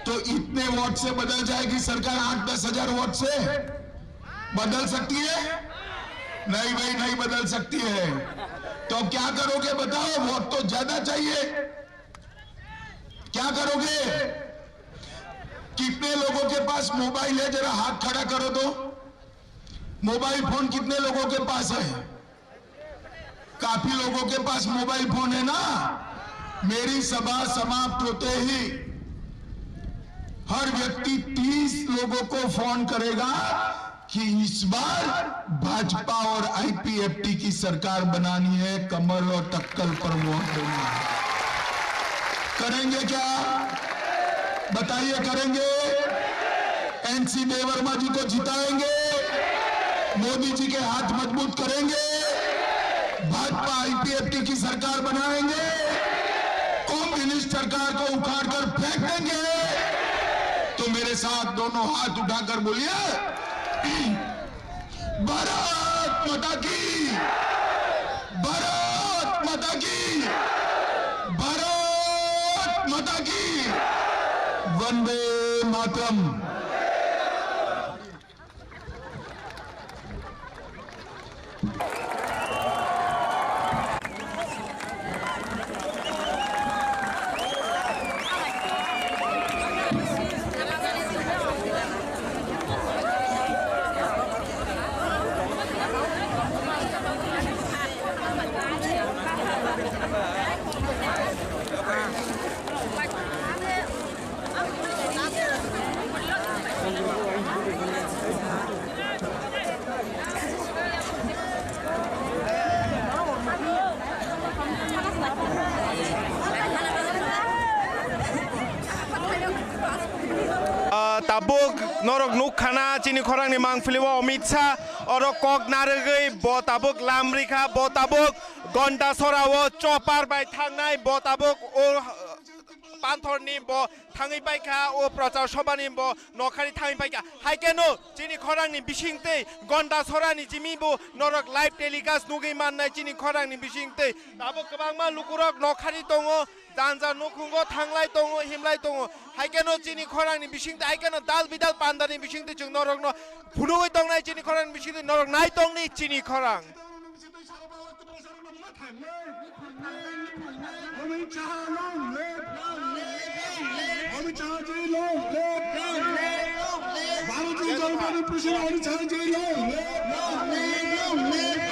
तो इतने वोट से बदल जाएगी सरकार? आठ दस हजार वोट से बदल सकती है? नहीं भाई, नहीं बदल सकती है। तो अब क्या करोगे बताओ? वोट तो ज्यादा चाहिए। क्या करोगे? कितने लोगों के पास मोबाइल है, जरा हाथ खड़ा करो तो। मोबाइल फोन कितने लोगों के पास है? काफी लोगों के पास मोबाइल फोन है ना। मेरी सभा समाप्त होते ही हर व्यक्ति तीस लोगों को फोन करेगा कि इस बार भाजपा और आईपीएफटी की सरकार बनानी है, कमर और टक्कल पर वोट देना है। करेंगे क्या? बताइए, करेंगे? एनसी देवर्मा जी को जिताएंगे, मोदी जी के हाथ मजबूत करेंगे, भाजपा आईपीएफटी की सरकार बनाएंगे, कम्युनिस्ट सरकार को उखाड़ कर फेंक देंगे। तो मेरे साथ दोनों हाथ उठाकर बोलिए, भारत माता की, भारत माता की, भारत माता की, वंदे Mataram. Ah, tabuk norok nukkhana chini khorangni mangpili o Amit Shah oro kok narwgwi bo tabuk lam rikha, bo tabuk Gondasora o chopper bai thangnai, bo tabuk o Panthorni bo thangwi paikha, o prochar sobhani bo nokhani thangwi paikha. Hai kheno chini khorangni bisingtwi Gondasorani jimi bo norok live telecast nugwi mannai chini khorangni bisingtwi. Tabuk kwbangma lukurok nokhani tongo, janja nukhungo thanglai tongo, himlai tongo. Hai kheno chini khorangni bisingtwi, hai kheno dal bidal pandani bisingtwi chwng norokno phunugwi tongnai chini khorangni bisingtwi norok nai tongni chini khorang. Amit Shah long live! Amit Shah ji long live! Bharatiya Janata Party President Amit Shah ji long live!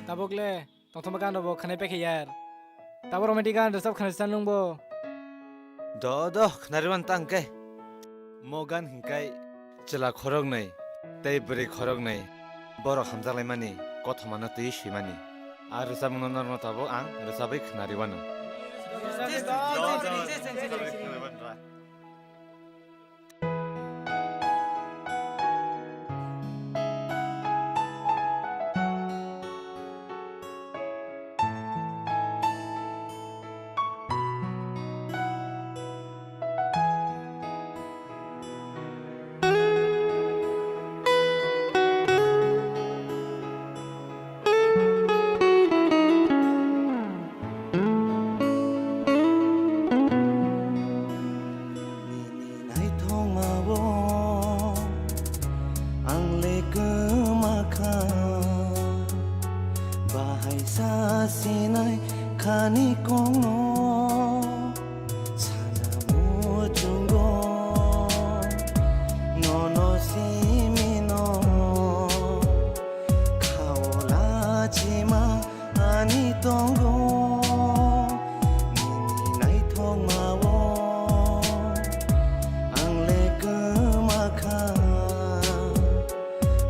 Tabuk le. Tongthokma gan rok bo khwnai paikha yar. Tabuk romantic gan rwchap khwnaisa nwng bo. Do do khwnariwan tang khe. Mo gan hinkai chwla khoroknwi tei bwrwi khoroknwi borok hamjaklaimani kothomano twi swimani. A rwchapmungno norokno tabuk ang rwchabwi khwnariwano. Nini naithokma-o ang le kwma kha, bahai sa sinai khani kongno sana muchungo no. Ani tongo nini naithokmao ang le kwma kha.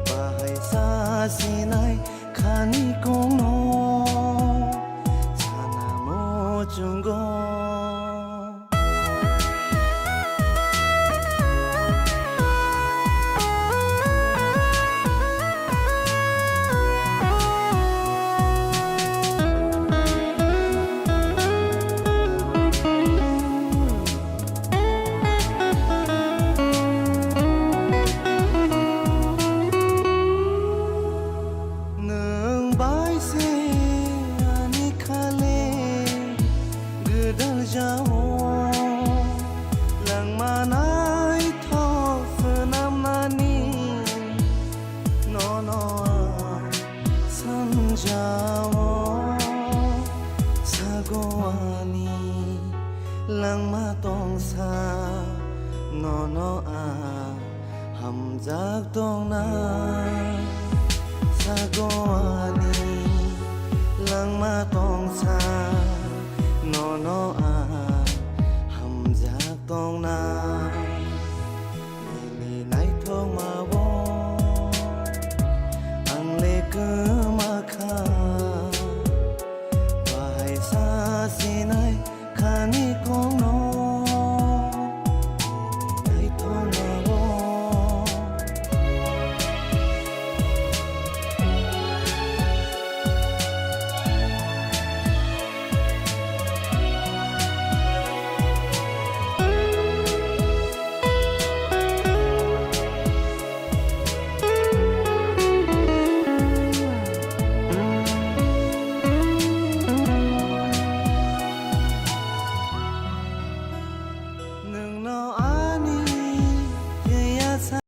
Bahai sa sinai khani kongno sana muchungo. Nwng bai se ani khale gwdal jao, langma naithok swnamnani nono ang sanjao. Sago ani langma tongsa, nono ang hamjak tongna. Sago ani langma tongsa, nono ang hamjak tongna.